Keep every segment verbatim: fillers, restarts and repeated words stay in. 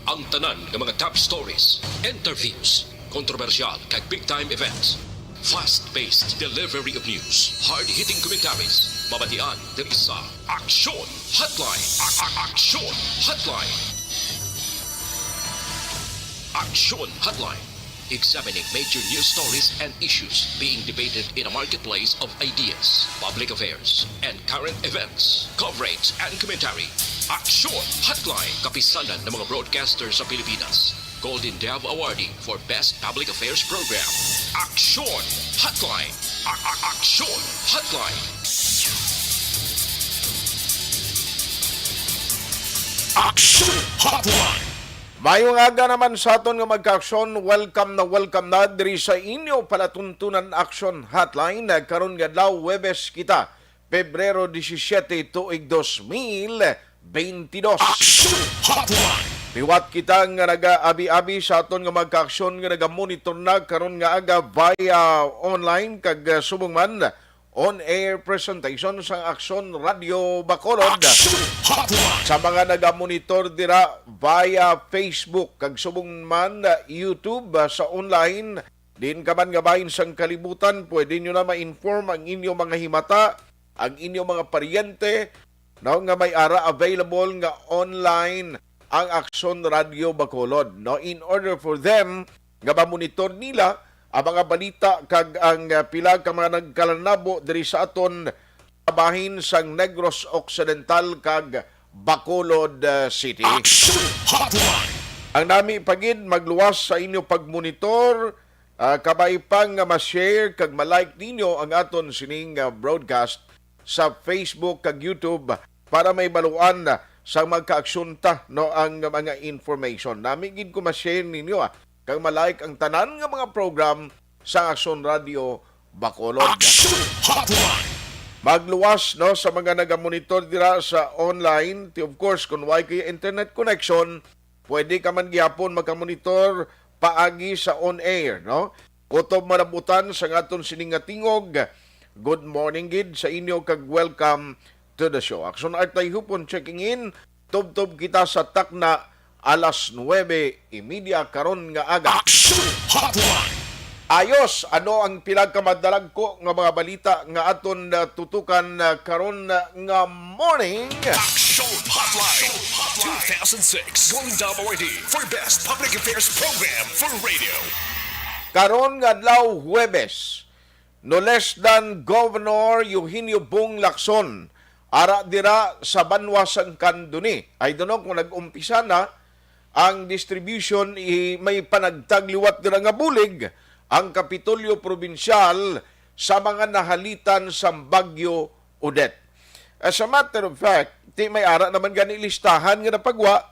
Ang tanan nga mga top stories, interviews, kontrobersyal kag big time events. Fast-paced delivery of news, hard-hitting commentaries, mabatian diri sa Aksyon Hotline. A- a- Aksyon Hotline. Aksyon Hotline. Examining major news stories and issues being debated in a marketplace of ideas, public affairs, and current events. Coverage and commentary. Aksyon Hotline. Kapisanan ng mga broadcaster sa Pilipinas. Golden Dove Awardee for Best Public Affairs Program. Aksyon Hotline. A- a- Aksyon Hotline. Aksyon Hotline. Mayong aga naman sa aton nga magkaaksyon. Welcome na welcome na diri sa inyo palatuntunan Aksyon Hotline. Karon nga adlaw, Huwebes kita, Pebrero disisiete, tuig dos mil beintidos. Aksyon Hotline. Liwat kita nga nagaabi-abi sa aton nga magkaaksyon nga nagamonitor na karon nga aga via online kag, uh, subong man on-air presentation sang Aksyon Radio Bacolod. Aksyon Hotline. Sa mga nagamonitor dira via Facebook kag subong man, uh, YouTube, uh, sa online, diin ka man nga bahin sang kalibutan, pwede nyo na ma-inform ang inyo mga himata, ang inyo mga paryente, no, nga may ara available nga online ang Aksyon Radio Bacolod, no, in order for them nga mamonitor nila ang mga balita kag ang, ah, pila ka mga nagkalanabo diri sa aton bahin sang Negros Occidental kag Bacolod, ah, City. Action Hotline. Ang nami pa gid magluwas sa inyo pagmonitor, ah, kabay pa nga ma-share kag ma-like ninyo ang aton sining, ah, broadcast sa Facebook kag YouTube para may baluan sa magkaaksyon ta, no, ang mga information. Nami gid ko ma-share ninyo, ah, kag ma-like ang tanan nga mga program sa Aksyon Radio Bacolod. Action Hotline. Magluwas, no, sa mga nagamonitor dira sa online. Ti, of course, kung way kay internet connection, pwede ka man gihapon makamonitor paagi sa on-air, no? Kutob malabutan sa aton sining nga tingog. Good morning gid sa inyo kag welcome to the show. Aksyon Artay Hupon checking in. Tubtob kita sa takna alas nuebe y media karon nga aga. Action Hotline. Ayos, ano ang pila ka madalagko nga mga balita nga aton, uh, tutukan, uh, karon, uh, nga morning? Action Hotline two thousand six Golden Dove Awardee for Best Public Affairs Program for Radio. Karon nga adlaw, Huwebes, no less than Governor Eugenio Bong Lacson, ara dira sa banwa sang Candoni. I don't know kung nag-umpisa na ang distribution, i-, may panagtag liwat dira nga bulig ang Kapitolyo Probinsyal sa mga nahalitan sang Bagyo Odette. As a matter of fact, ti may ara naman gani listahan nga napagwa,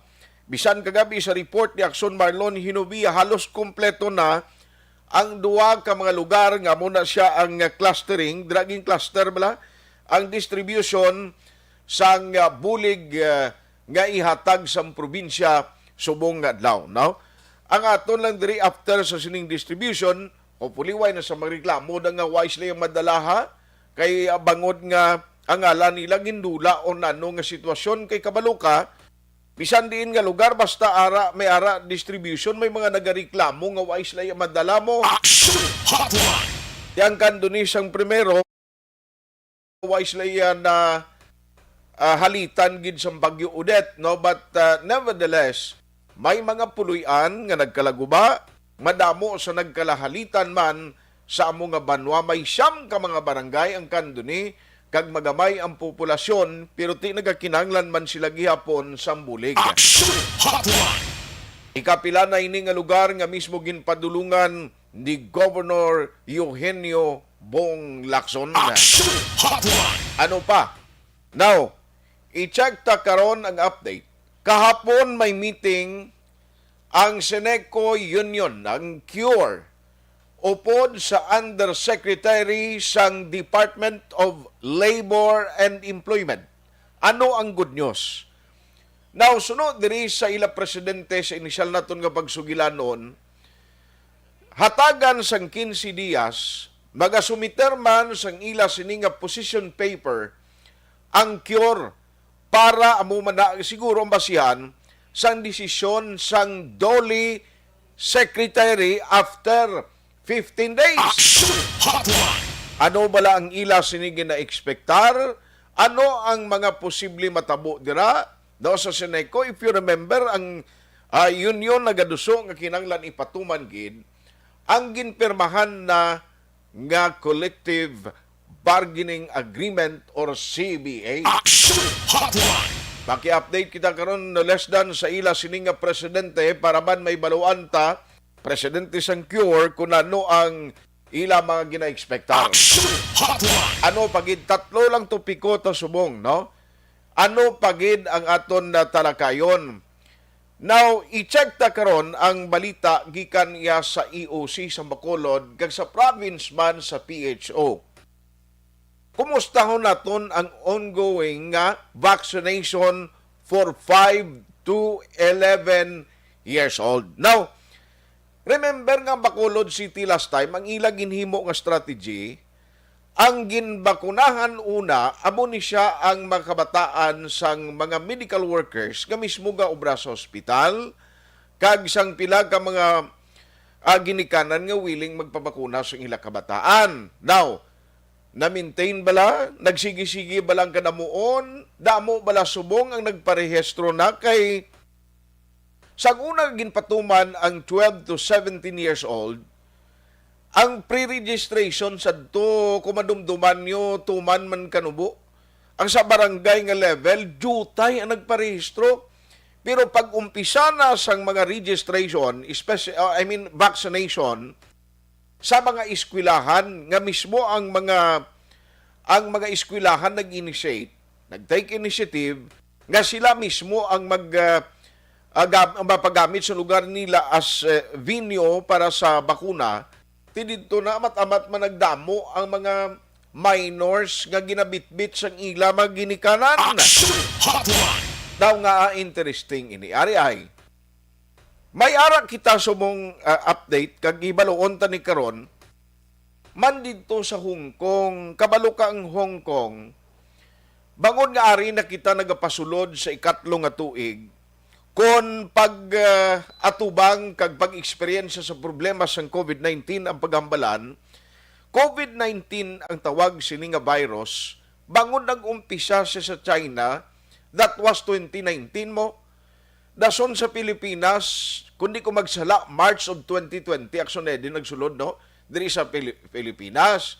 bisan kagabi sa report ni Aksyon Marlon Hinovia, halos kompleto na ang duha ka mga lugar nga amo na siya ang, uh, clustering, dira gin-cluster bala ang distribution sang, uh, bulig, uh, nga ihatag sang probinsya subong nga adlaw, no? Ang aton lang diri after sa sining distribution, hopefully way na sa magreklamo da nga way sila yung madala, ha? Kay, uh, bangod nga ang ngalan nila gindula o nano nga sitwasyon kay kabalo ka, bisan diin nga lugar, basta ara, may ara distribution, may mga nagareklamo nga wa sila iya madala mo. Action Hotline. Yang Candoni sang primero, wa sila iya na, ah, halitan gid sang Bagyo Odette, no? But, ah, nevertheless, may mga puloy-an nga nagkalaguba, madamo sa nagkalahalitan man sa amo nga banwa. May siyam ka mga barangay ang Candoni, kag magamay ang populasyon, pero ti nagakinahanglan man sila gihapon sang bulig. Action Hotline. Ikapila na ini nga lugar nga mismo ginpadulungan ni Governor Eugenio Bong Lacson. Action Hotline. Ano pa? Now, i-check ta karon ang update. Kahapon may meeting ang Seneco Union, ang cure, upod sa Undersecretary sang Department of Labor and Employment. Ano ang good news? Now, suno diri sa ila presidente sa inisyal naton nga pagsugilanon, hatagan sang quince dias, magasumiter man sang ila sini nga position paper ang cure para amo man na siguro ang basihan sang desisyon sang DOLE secretary after fifteen days. Action Hotline! Ano bala ang ila sini ginaekspektar? Ano ang mga posible matabo dira? Daw sa Seneco, if you remember, ang, ah, union nagaduso nga kinahanglan ipatuman gid ang ginpirmahan na nga Collective Bargaining Agreement or C B A. Action Hotline! Paki-update kita karon, no less than sa ila sini nga presidente, para man may baluan ta, presidente sang CURE, kung ano ang ila mga ginaekspektar. Action Hotline! Ano pa gid, tatlo lang topiko to subong, no? Ano pa gid ang aton na talakayon? Now, i-check ta karon ang balita gikan iya sa E O C sa Bacolod kag sa province man sa P H O. Kumustahon naton ang ongoing nga vaccination for five to eleven years old. Now, remember nga Bacolod City last time, ang ila ginhimo nga strategy, ang ginbakunahan una, amo ni siya ang mga kabataan sang mga medical workers nga mismo gaobra sa ospital, kag sang pila ka mga, ah, ginikanan nga willing magpabakuna sa ila kabataan. Now, na-maintain bala? Nagsigi-sige bala ang kadamuon? Damo bala subong ang nagparehistro na? Kay sang una ginpatuman ang twelve to seventeen years old, ang pre-registration sadto, kung madumduman nyo, tuman man kanubo. Ang sa barangay nga level, diutay ang nagparehistro. Pero pag umpisa na sang mga registration, especially, uh, I mean, vaccination, sa mga eskwelahan nga mismo ang mga, ang mga eskwelahan nag-initiate, nag-take initiative nga sila mismo ang mag, ah, ah, gam-, ang mapagamit sa lugar nila as, eh, venue para sa bakuna, ti didto na amat-amat man nagdamo ang mga minors nga ginabitbit sang ila mga ginikanan. Action Hotline! Daw nga, ah, interesting ini. Ari ay, may ara kita subong, ah, update kag hibaluon ta ni karon, man didto sa Hong Kong. Kabalo ka ang Hong Kong, bangod nga ari na kita nagapasulod sa ikatlo nga tuig, kon pag, ah, atubang kag pag-eksperyensya sa problema sang COVID nineteen ang paghambalan, COVID nineteen ang tawag sini nga virus, bangod nag-umpisa siya sa China, that was twenty nineteen mo, dason sa Pilipinas, kung di ko magsala, March of twenty twenty, actually, di nagsulod, no? Diri sa Pili-, Pilipinas.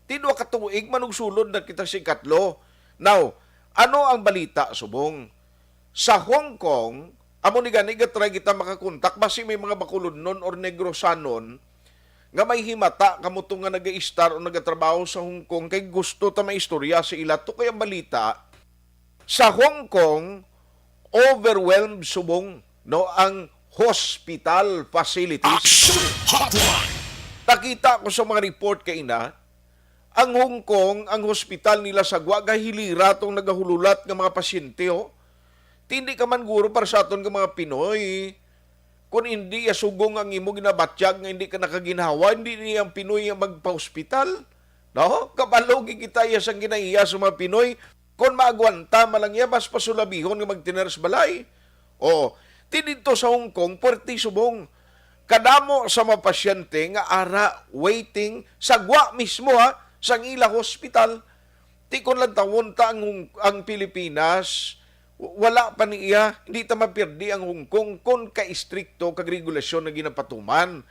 Ti duha ka tuig, manugsulod na kita sa ikatlo. Now, ano ang balita, subong? Sa Hong Kong, amo ni gani, gatry kita makakontak, basi may mga Bacolodnon or Negrosanon nga may himata kamo to nga nag-istar o nagatrabaho sa Hong Kong, kay gusto ta maistorya sa ila to. Kay ang balita, sa Hong Kong, overwhelmed subong, no, ang hospital facilities. Action Hotline! Nakita ko sa mga report kaina, ang Hong Kong, ang hospital nila sa gwa, gahilira tong nagahululat nga mga pasyente, oh. Ti hindi ka man guro para sa aton nga mga Pinoy. Kung hindi iya sugong ang imo ginabatyag nga hindi ka nakaginhawa, hindi niya ang Pinoy ang magpa-hospital. No? Kabalo gid kita iya sang ginaiya sa mga Pinoy. Kung maagwanta man lang iya, mas pasulabihon nga magtiners balay. O, ti didto sa Hong Kong, puwerte subong. Kadamo sa mga pasyente nga ara waiting sa gwa mismo, ha, sang ila hospital. Ti kon lantawon ta ang, ang Pilipinas, w-, wala pa ni iya, hindi ta mapirdi ang Hong Kong kon ka-istrikto kag regulasyon nga ginapatuman.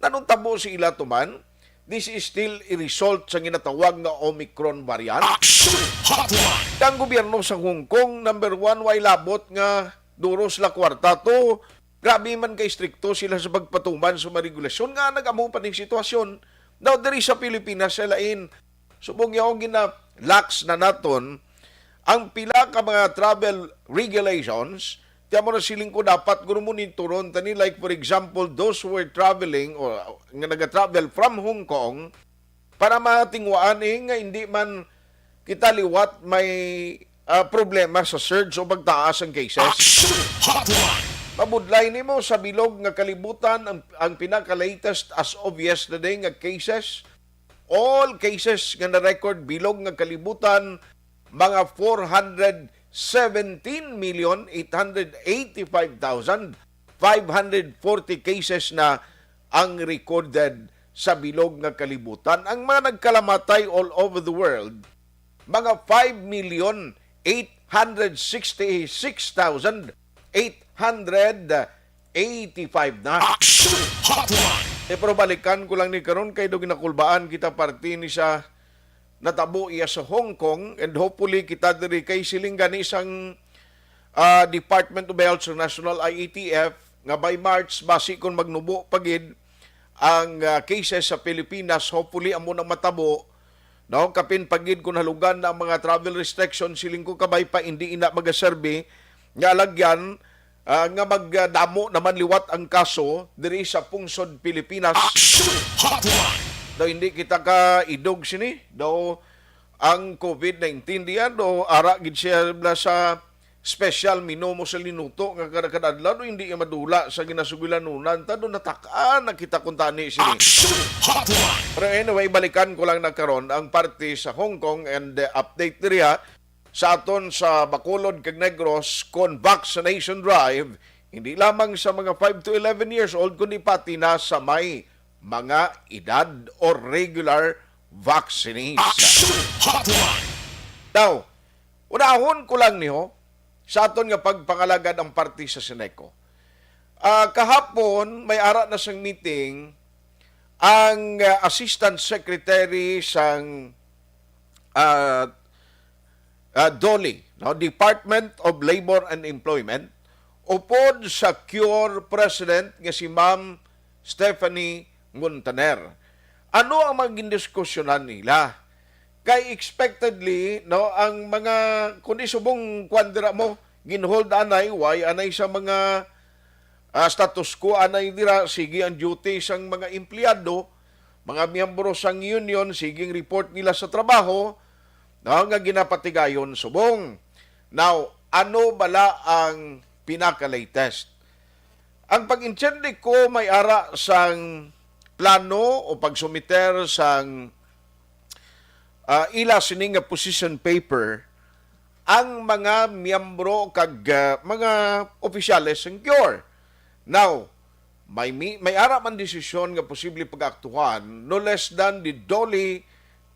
Nanong tabo sa ila tuman? This is still a result sa ginatawag nga Omicron variant. Action Hotline! Ang gobyerno sa Hong Kong, number one, way labot nga duro sila kwarta. Two, grabe man ka-istrikto sila sa pagpatuman sa mga regulasyon nga nag-amo pa ning sitwasyon. Now, diri sa Pilipinas, sa lain, subong yaon gina-lax na naton ang pila ka mga travel regulations. Ti amo na siling ko, dapat guro monitoron ta ni, like, for example, those who were traveling or nga naga-travel from Hong Kong, para matingwaan, eh, nga hindi man kita liwat may, ah, problema sa surge o pagtaas ang cases. Action Hotline! Mabudlay nimo, sa bilog nga kalibutan, ang, ang pinaka-latest as of yesterday nga cases, all cases nga na-record bilog nga kalibutan, mga four hundred seventeen million eight hundred eighty-five thousand five hundred forty cases na ang recorded sa bilog nga kalibutan. Ang mga nagkalamatay all over the world, mga five million eight hundred sixty-six thousand eight hundred eighty-five na. Action Hotline! Eh, pero balikan ko lang ni karon kay do ginakulbaan kita parte ni sa natabo iya sa Hong Kong, and hopefully kita diri kay siling gani sang, ah, Department of Health sa National I A T F nga by March, basi kung magnubo pa gid ang, ah, cases sa Pilipinas, hopefully amo nang matabo, no? Kapin pa gid kung halugan na ang mga travel restrictions, siling ko kabay pa hindi ina magaserbi nga alagyan, ah, nga magdamo naman liwat ang kaso diri sa pungsod Pilipinas. Action Hotline! Daw hindi kita ka idog sini, daw ang COVID nineteen diyan, daw ara gid siya na sa special menu mo sa linuto nga kada kada adlaw, daw hindi iya madula sa ginasugilanonan ta, daw natakaan na kita kung tani sini. Action Hotline! Pero anyway, balikan ko lang na karon ang parte sa Hong Kong and the update diri, ha. Sa aton sa Bacolod kag Negros, kon vaccination drive, hindi lamang sa mga five to eleven years old, kundi pati na sa may mga edad o regular vaccinees. Action Hotline! Now, unahon ko lang niyo sa aton nga pagpangalagad ang parte sa Seneco. Ah, kahapon, may ara na sang meeting ang, ah, Assistant Secretary sang, ah, ah, DOLE, no? Department of Labor and Employment, upod sa CURE President nga si Ma'am Stephanie Montaner. Ano ang mga gindiskusyonan nila? Kay expectedly, no, ang mga, kundi subong kwan dira mo, ginhold anay, why anay sa mga, ah, status quo anay dira, sige ang duty sang mga empleyado, mga miyembro sang union, sige ang report nila sa trabaho, no, nga ginapatigayon subong. Now, ano bala ang pinaka-latest? Ang pag-intindi ko may ara sang plano o pagsumiter sang, ah, ila sini nga position paper ang mga miyembro kag, ah, mga opisyales sang CURE. Now, may mi-, may ara man desisyon nga posible pag-aktuhan no less than the DOLE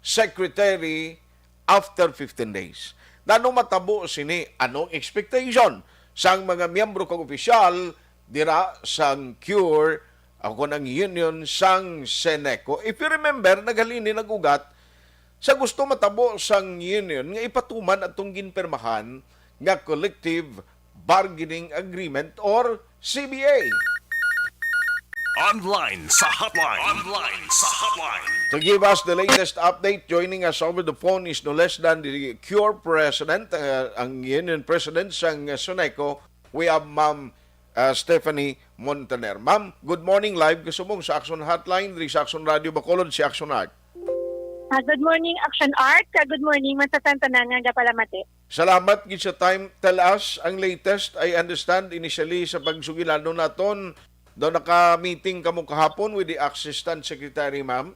secretary after fifteen days. Nano matabo sini? Anong expectation sang mga miyembro kag opisyal dira sang CURE, ako ng union sang Seneco? If you remember, naghalin ni nag-ugat sa gusto matabo sang union nga ipatuman atong ginpirmahan nga collective bargaining agreement or C B A. Online sa hotline. Online sa hotline. To give us the latest update, joining us over the phone is no less than the CURE President, uh, ang Union President sang Seneco. We have Ma'am, uh, Stephanie Montaner. Ma'am, good morning. Live ka subong sa Action Hotline, diri sa Action Radio Bacolod, si Action Art. Ah, good morning, Action Art. Ah, good morning man sa tanan nga gapalamati. Salamat gid sa time. Tell us ang latest. I understand initially sa pagsugilanon naton, daw naka-meeting kamo kahapon with the Assistant Secretary, ma'am.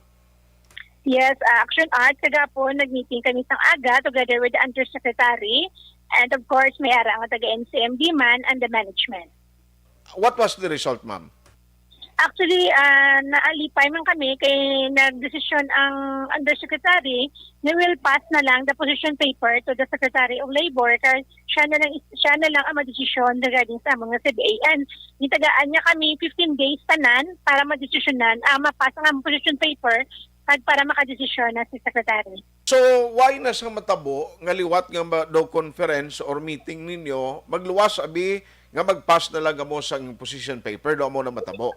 Yes, ah, Action Art, kagapon nag-meeting kami sang aga together with the Undersecretary and of course may ara nga taga N C M D man and the management. What was the result, ma'am? Actually, ah, naalipay man kami kay nagdesisyon ang undersecretary na will pass na lang the position paper to the Secretary of Labor kay siya na lang, siya na lang ang madesisyon regarding sa among nga C B A. And gitagaan niya kami fifteen days tanan para madesisyonan, ah, mapass ang among position paper kag para makadesisyon na si Secretary. So, why na sa matabo nga liwat nga ma-, daw conference or meeting ninyo, magluwas abi nga mag-pass na lang kamo sang position paper, daw mo na matabo?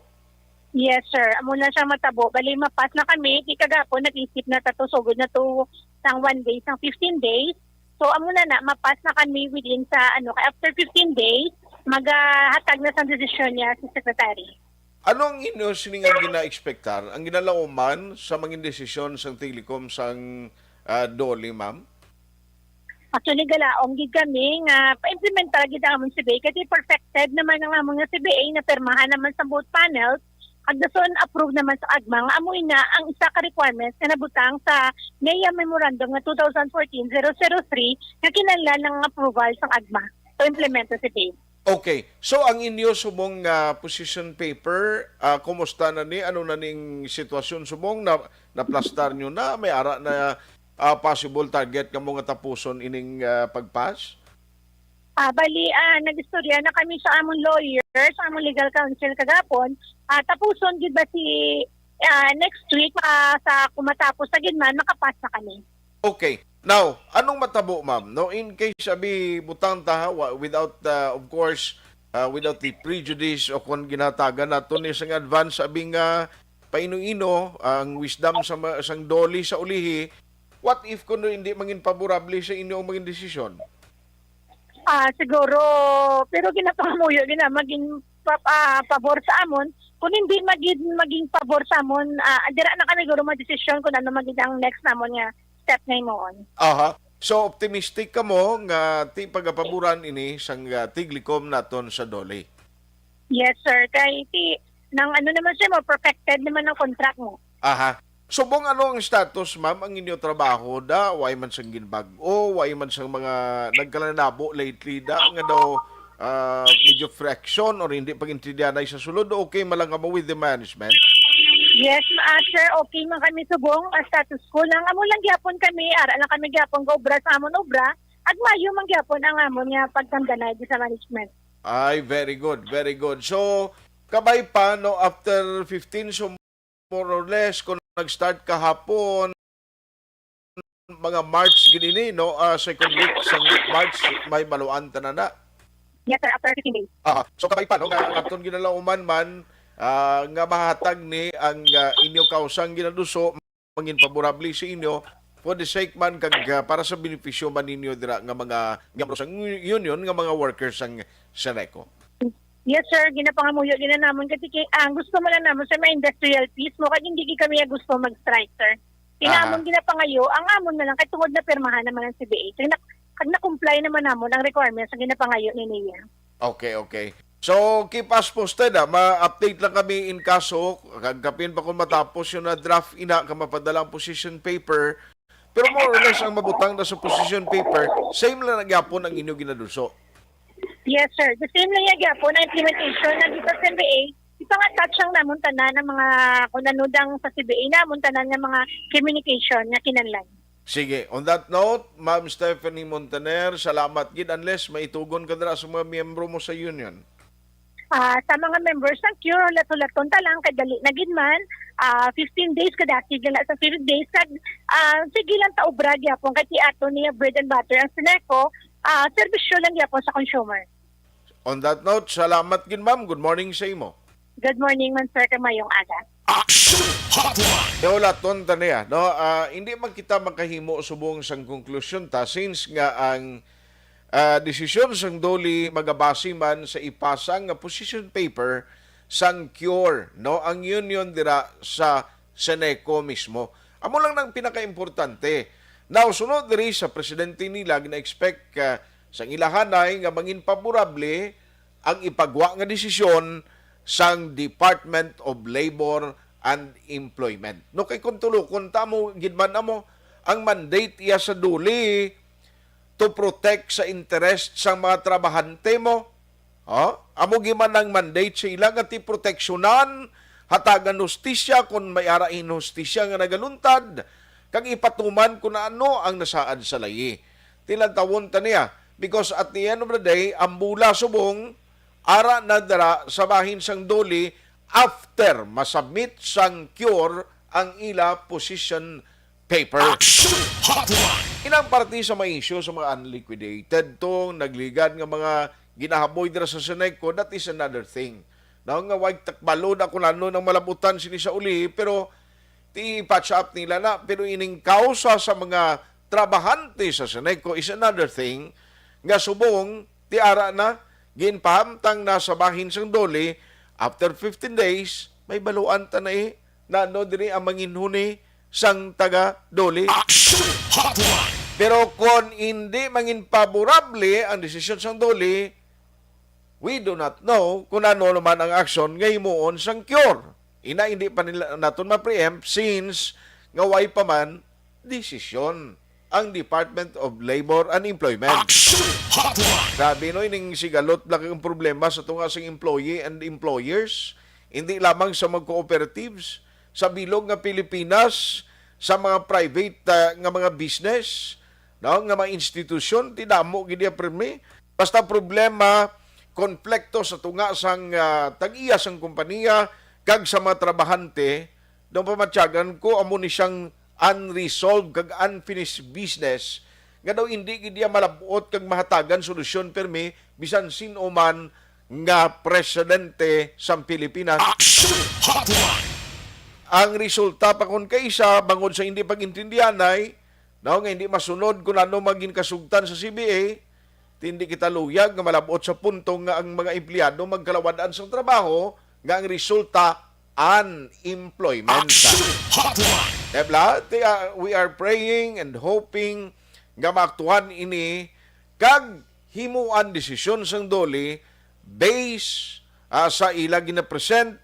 Yes, sir. Amo na siyang matabo. Bali, mapass na kami. Di kagapon, nag-isip na tato, sugod na to sang one day, sang fifteen days. So, amo na na, mapass na kami within sa, ano, kay after fifteen days, magahatag na sang desisyon niya si Secretary. Ano ang inyo sini nga gina-expectar, ang ginalauman sa mga desisyon sang Telecom sang, ah, DOLE, ma'am? Actually, galaom gid kami nga pa-implementar gid ang among C B A. Kasi perfected naman ang among nga C B A, napirmahan naman sa both panels. Kag dason approve naman sa agma, nga amoy na ang isa ka requirements nga nabutang sa NEA Memorandum nga two thousand fourteen zero zero three nga kinahanglan ng approval sa agma to implement sa CBA. Okay. So, ang inyo subong nga position paper, ah, kumusta na ni? Ano na ning sitwasyon subong? Na, naplastar nyo na? May ara na, ah, possible target kamo nga tapuson ining, ah, pag-pass? Ah, bali, ah, nag-istorya na kami sa among lawyer, sa among legal counsel kagapon. Ah, tapuson gid ba si, ah, next week, ah, sa kumatapos sa gid man, makapas na kami. Okay. Now, anong matabo, ma'am? No, in case abi butang ta ha, wa- without, uh, of course, uh, without the prejudice o kung ginatagan nato ni sang advance abi nga paino-ino ang wisdom sa ma- sang DOLE sa ulihi, what if kuno hindi mangin favorable sa inyo ang mangin desisyon? Ah, siguro, pero ginapangamuyo gina maging pa, ah, pabor sa amon. Kung hindi maging maging pabor sa amon, ah, dira na kami guro magdesisyon kung ano maging ang next namon nga step nga himuon. Aha. So, optimistic kamo nga ti pagapaboran ini sang, ah, tiglikom naton sa DOLE? Yes, sir. Kay ti nang ano naman siya mo, perfected naman ang contract mo. Aha. Subong ano ang status, ma'am, ang inyo trabaho da? Way man sang ginbag-o, way man sang mga nagkalanabo lately da nga daw, ah, medyo friction or hindi pag-intindihanay sa sulod? Okay man lang kamo with the management? Yes, ma, ah, sir, okay man kami subong, ah, status quo lang. Amo lang gyapon kami, ara lang kami gyapon gaobra sa amon obra. Ag maayo man gyapon ang amon nga pagdamdanay di sa management. Ay, very good, very good. So, kabay pa, no, after fifteen, so more or less, kung nag-start kahapon, mga March gid ini, no, ah, second week sa March, may baluan tanan na. Yes, sir, after fifteen days. Ah, so kabay pa, no, nga aton ginalauman man, ah, nga mahatag ni ang, ah, inyo kausang ginaduso, mangin favorable sa inyo for the sake man kag, ah, para sa benepisyo man ninyo dira nga mga miyembro sa union nga mga workers sang Seneco. Yes, sir. Ginapangamuyo gina namon kasi ki-, ang gusto mo lang namon sa mga industrial peace mo kag hindi gid kami gusto mag-strike, sir. Kina Aha. Amon ginapangayo, ang amon na lang kay tungod na pirmahan naman ang C B A. Kag na, kag na-comply naman namon ang requirements sa ginapangayo ni NEA. Okay, okay. So, keep us posted, ah. Ma-update lang kami in kaso, kag kapin pa kung matapos yung na draft ina ka mapadala ang position paper. Pero more or less ang mabutang na sa position paper, same lang na gyapon ang inyo ginaduso. Yes, sir. The same lang yung gyapon ang implementation na dito sa C B A. Ipang-attach lang namon tanan ang mga kung ano dang sa C B A namon tanan nga mga communication nga kinahanglan. Sige, on that note, Ma'am Stephanie Montaner, salamat gid unless maitugon ka dira sa mga miyembro mo sa union. Ah, sa mga members ng CURE, hulat-hulaton ta lang kay dali na gid man. Ah, fifteen days kadakig na sa five days kag, ah, sige lang ta obra gyapon kay ti ato niya bread and butter ang Seneco, ah, serbisyo lang gyapon sa consumer. On that note, salamat gid, ma'am. Good morning sa imo. Good morning man, sir, kay mayong aga. Action Hotline. Hulaton ta niya, no? Ah, hindi man kita makahimo subong sang konklusyon ta since nga ang, ah, desisyon sang DOLE magabase man sa ipasa nga position paper sang CURE, no? Ang union dira sa Seneco mismo. Amo lang nang pinakaimportante. Now, sunod diri sa presidente nila, gina-expect, ah, sang ilahanay nga mangin favorable ang ipagwa nga desisyon sang Department of Labor and Employment. No, kay kung tulukon ta mo gid man amo ang mandate iya sa DOLE to protect sa interest sang mga trabahante mo. Oh, amo gid man ang mandate sa ila nga ti proteksyonan, hatagan hustisya kon may ara inhustisya nga nagaluntad, kag ipatuman kun ano ang nasaad sa layi. Tilantawon ta niya, because at the end of the day, ang bola subong ara na dira sa bahin sang DOLE after masubmit sang CURE ang ila position paper. Action Hotline. Inang parte sa mga isyu sa mga unliquidated to, nagligad nga mga ginahaboy dira sa Seneco, that is another thing. Now nga wag takbalon ako nano nang malabutan sini sa uli, pero ti patch up nila na, pero ining kausa sa mga trabahante sa Seneco is another thing nga subong ti ara na ginpahamtang na sa bahin sang DOLE. After fifteen days, may baluan ta na eh, na ano diri ang manginhuni sang taga DOLE. Action Hotline. Pero kung hindi mangin favorable ang desisyon sang DOLE, we do not know kung ano naman ang aksyon nga himuon sang CURE. Ina, hindi pa nila naton ma-preempt since nga way pa man desisyon ang Department of Labor and Employment. Action Hotline! Sabi, no, ining sigalot lang ang problema sa tunga sang employee and employers, hindi lamang sa mga cooperatives, sa bilog nga Pilipinas, sa mga private, ah, nga mga business, no, nga mga institusyon, ti damo gid iya, pirmi. Basta problema, konflikto sa tunga sang, ah, tag-iya sang kompanya kag sa mga trabahante, daw pamatyagan ko, amo ni siyang unresolved kag unfinished business nga daw indi gid iya malab-ot kag mahatagan solusyon pirmi bisan sin-o man nga presidente sang Pilipinas. Action Hotline! Ang resulta pa kon kaisa, bangod sa hindi pag-intindihanay, no, nga hindi masunod kung ano maging kasugtan sa C B A, hindi kita luyag nga malab-ot sa punto nga ang mga empleyado magkalawad-an sang trabaho, nga ang resulta, unemployment. Action Hotline! Diba? Ti-, ah, we are praying and hoping nga maaktuhan ini kag himuan desisyon sang DOLE based, ah, sa ila ginapresent,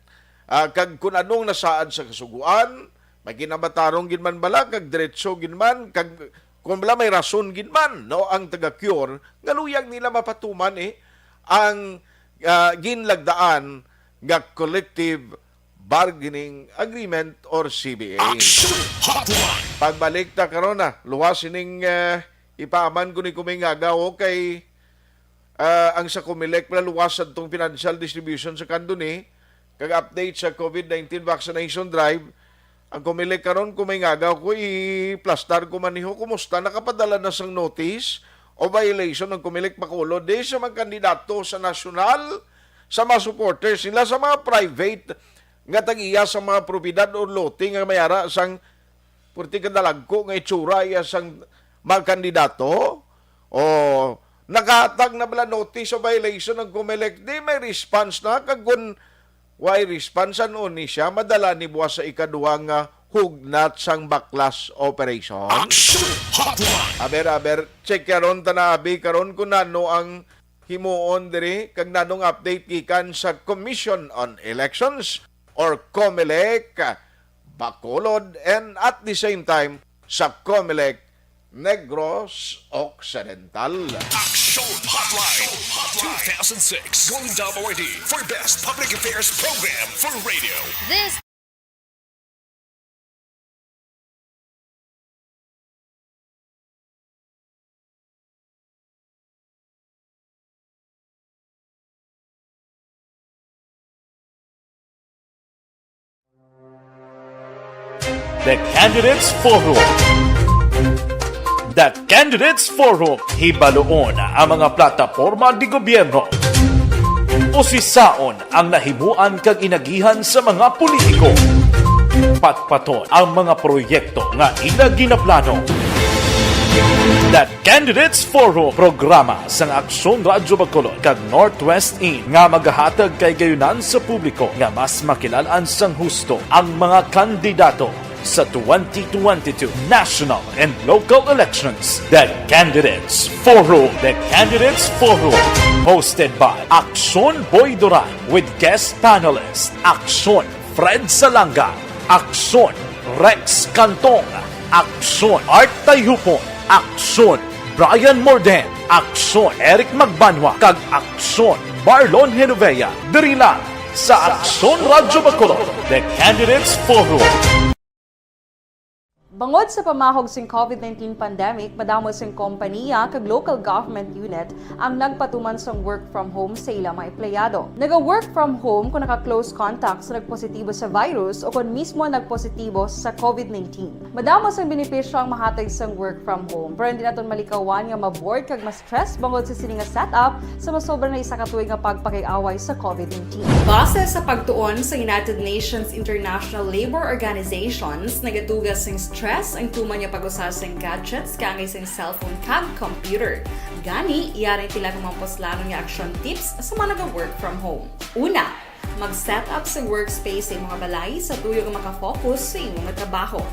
ah, kag kun anong nasaad sa kasugoan, may ginamatarong gid man bala, kag diretso gid man, kag kun bala may rason gid man, no, ang taga-cure, nga luyag nila mapatuman, eh, ang, ah, ginlagdaan nga collective bargaining agreement or C B A. Action Hotline! Pagbalik ta karon na, luwas ining, eh, ipaaman ko ni Kumay Ngagaw kay, ah, ang sa Comelec pala luwas sa tong financial distribution sa kandoni, kag update sa COVID nineteen vaccination drive. Ang Comelec karon, Kumay Ngagaw, ko iplastar ko man niho, kumusta nakapadala na sang notice o violation ang Comelec Bacolod di sa mga kandidato sa nasyonal, sa mga supporters nila, sa mga private nga tag-iya sa mga propiedad o lote nga may ara sang purti kadalagko nga itsura iya sang mga kandidato? O nakahatag na bala notice of violation ang Comelec? Di may response na, kag kun way response, ano ni siya madala ni buwas sa ikaduha nga hugnat sang baklas operation? Action Hotline! Aber, aber, check karon ta na, abi, karon kung nano ang himuon diri, kag nanong update gikan sa Commission on Elections or Comelec Bacolod, and at the same time sa Comelec Negros Occidental. Action Hotline two thousand six Golden Dome Awardee for Best Public Affairs Program for Radio. This The Candidates Forum. The Candidates Forum, hibaluon ang mga plataporma di gobyerno. Usisaon ang nahimuan kag inagihan sa mga politiko. Patpaton ang mga proyekto nga ila ginaplano. The Candidates Forum, programa sang Aksyon Radyo Bacolod kag Northwest In nga magahatag kay gayunan sa publiko nga mas makilalan sang husto ang mga kandidato sa twenty twenty-two national and local elections. The Candidates Forum. The Candidates Forum, hosted by Aksyon Boy Duran with guest panelist Aksyon Fred Salanga, Aksyon Rex Cantong, Aksyon Art Tayhupon, Aksyon Brian Morden, Aksyon Eric Magbanwa, kag Aksyon Marlon Genovea. Diri lang sa Aksyon Radyo Bacolod, The Candidates Forum. Bangod sa pamahog sing COVID nineteen pandemic, madamo sing kompaniya kag local government unit ang nagpatuman sang work from home sa ila mga empleyado. Naga-work from home kung naka-close contact sa nagpositibo sa virus o kon mismo nagpositibo sa COVID nineteen. Madamo sang benepisyo ang mahatag sang work from home, pero hindi naton malikawan nga ma-bored kag ma-stress bangod sa sini nga setup sa masobra na isa ka tuig nga pagpakig-away sa COVID nineteen. Base sa pagtuon sa United Nations International Labor Organizations, nagatuga sing stress ang tuman nga pag-usa sing gadgets kaangay sing cellphone kag computer. Gani, yari sila kung mga puslanon nga action tips sa mga naga-work from home. Una, mag-set up sa workspace sa imong balay sa tuyo nga makafocus sa imong trabaho.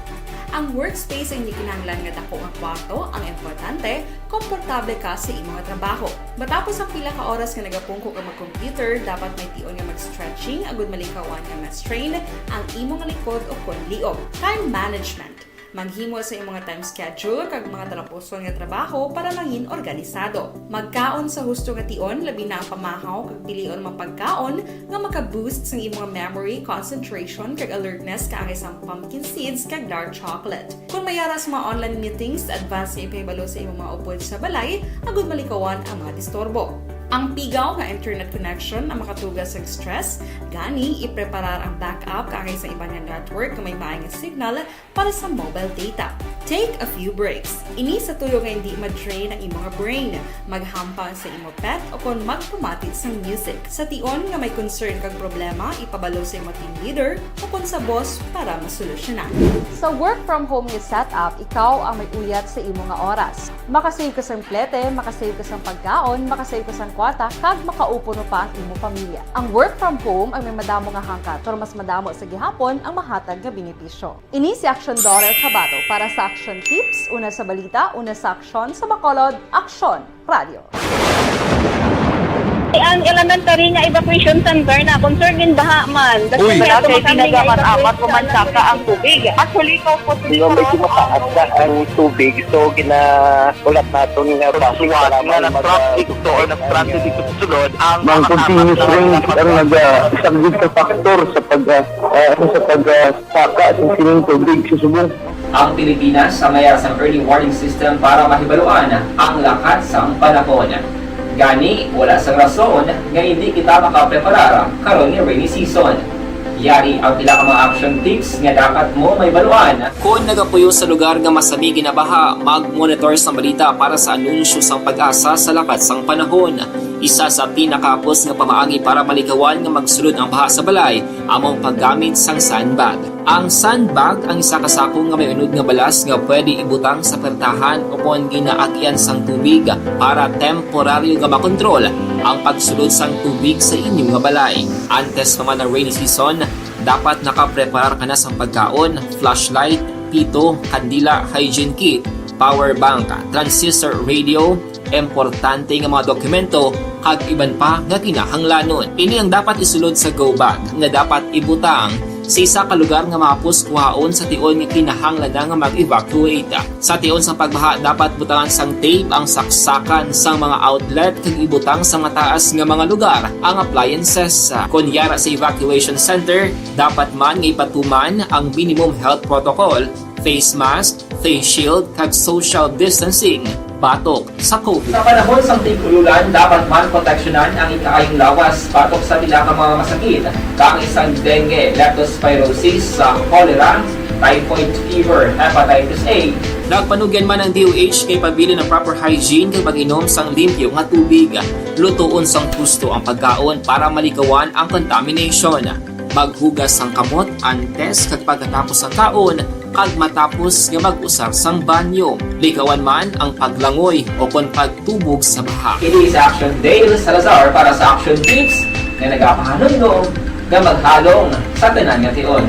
Ang workspace ay hindi kinahanglan nga dako nga kwarto. Ang importante, komportable ka sa imo nga trabaho. Matapos ang pila ka oras nga nagapungko ka mag-computer, dapat may tion nga mag-stretching agud malikawan nga ma-strain ang imo nga likod o kon liog. Time management. Maghimo sa imo nga time schedule kag mga talapuson nga trabaho para mangin organisado. Magkaon sa husto nga tion, labi na ang pamahaw kag pilion mga pagkaon nga maka-boost sang imo nga memory, concentration, kag alertness, kaangay sang pumpkin seeds kag dark chocolate. Kung may ara sa mga online meetings, advance nga ipahibalo sa imong mga upod sa balay agud malikawan ang mga disturbo. Ang pigaw nga internet connection ang makatuga sa stress, gani ipreparar ang backup kaangay sa iban nga network nga may maay nga signal para sa mobile data. Take a few breaks. Ini sa tuyo nga hindi ma-drain ang imo nga brain. Maghampang sa imo pet o kon magpamati sang music. Sa tion nga may concern kag problema, ipabalo sa imo team leader o kon sa boss para masolusyonan. Sa work from home nga setup, ikaw ang may uyat sa imo nga oras. Makasave ka sang plete, makasave ka sang pagkaon, makasave ka sang kwarta, kag makaupo pa ang imo pamilya. Ang work from home ang may madamo nga hangkat, pero mas madamo sa gihapon ang mahatag nga benepisyo. Ini si Aksyon Daughter Kabato para sa Aksyon Tips, una sa balita, una sa aksyon, sa Bacolod, Aksyon Radio. Ang elementary nga evacuation center na concern in baha man. Uy. Wala kay ginagaman amat, pumansaka ang tubig. Actually, ikaw po, medyo mataas na ang tubig, so gina-, ulat naton nga basic nga nag-traffic to or nag-transit dito sa sulod ang mga continuous rain ang nag-, isang sa factor sa pag, ah, ah, ano, sa pag, ah, saka sa sining tubig sa subong. Ang Pilipinas ang may sang early warning system para mahibaluan ang lakat sang panahon. Gani, wala sang rason nga hindi kita makapreparar karon nga rainy season. Yari ang pila ka mga action tips nga dapat mo mahibaluan. Kon nagapuyo sa lugar nga masami ginabaha, mag-monitor sang balita para sa anunsyo sang PAGASA sa lakat sang panahon. Isa sa pinakahapos nga pamaagi para malikawan nga magsulod ang baha sa balay amo ang paggamit sang sandbag. Ang sandbag ang isa ka sako nga may unod nga balas nga pwede ibutang sa pertahan o kon ginaagyan sang tubig para temporaryo nga makontrol ang pagsulod sang tubig sa inyo nga balay. Antes pa man ang rainy season, dapat nakapreparar ka na sang pagkaon, flashlight, pito, kandila, hygiene kit, power bank, transistor radio, importante nga mga dokumento, kag iban pa nga kinahanglanon. Ini ang dapat isulod sa go bag nga dapat ibutang sa isa ka lugar nga mahapos kuhaon sa tion nga kinahanglan na nga mag-evacuate. Sa tion sang pagbaha, dapat butangan sang tape ang saksakan sang mga outlet kag ibutang sa mataas nga mga lugar ang appliances. Kon yara sa evacuation center, dapat man nga ipatuman ang minimum health protocol, face mask, face shield, kag social distancing batok sa COVID. Sa panahon sang tig-ululan, dapat man proteksyonan ang ikaayong lawas batok sa pila ka mga masakit, kaangay sang dengue, leptospirosis, sa cholera, typhoid fever, hepatitis A. Nagpanugyan man ang D O H nga ipabilin ang proper hygiene kag pag-inom sang limpyo nga tubig. Lutoon sang husto ang pagkaon para malikawan ang contamination. Maghugas sang kamot antes kag pagkatapos sang kaon, kag matapos nga mag-usar sang banyo. Likawan man ang paglangoy o kon pagtubog sa baha. Ini si Action Dale Salazar para sa Action Tips nga nagapahanumdom nga maghalong sa tanan nga tion.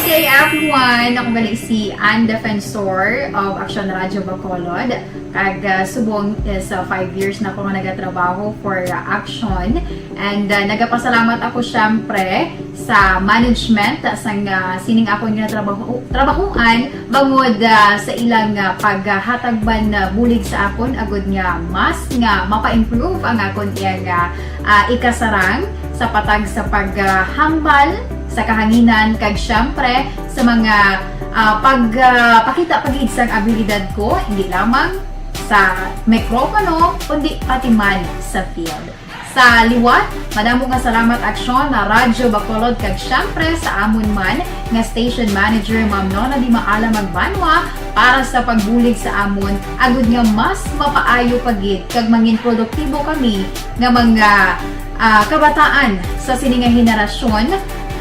Good day, everyone! Ako gali si Ann Defensor of Action Radio Bacolod. Kag, ah, subong is, ah, five years na ako nga nagatrabaho for, ah, Action. And, ah, nagapasalamat ako, syempre, sa management, ah, sang, ah, sining akon nga trabaho, trabahuan, bangod, ah, sa ilang, ah, paghatag man, ah, bulig sa akon, agud nga mas nga mapa-improve ang akon iyang, ah, ah, ikasarang sa patag sa paghambal sa kahanginan, kag syempre sa mga, ah, pag, ah, pakita pa gid sang abilidad ko, hindi lamang sa mikropono, kundi pati man sa field. Sa liwat, madamo nga salamat, Aksyon, na Radyo Bacolod, kag syempre sa amon man nga station manager, Ma'am Nona Di Maala Magbanwa, para sa pagbulig sa amon, agud nga mas mapaayo pa gid kag mangin produktibo kami nga mga, ah, kabataan sa sini nga henerasyon.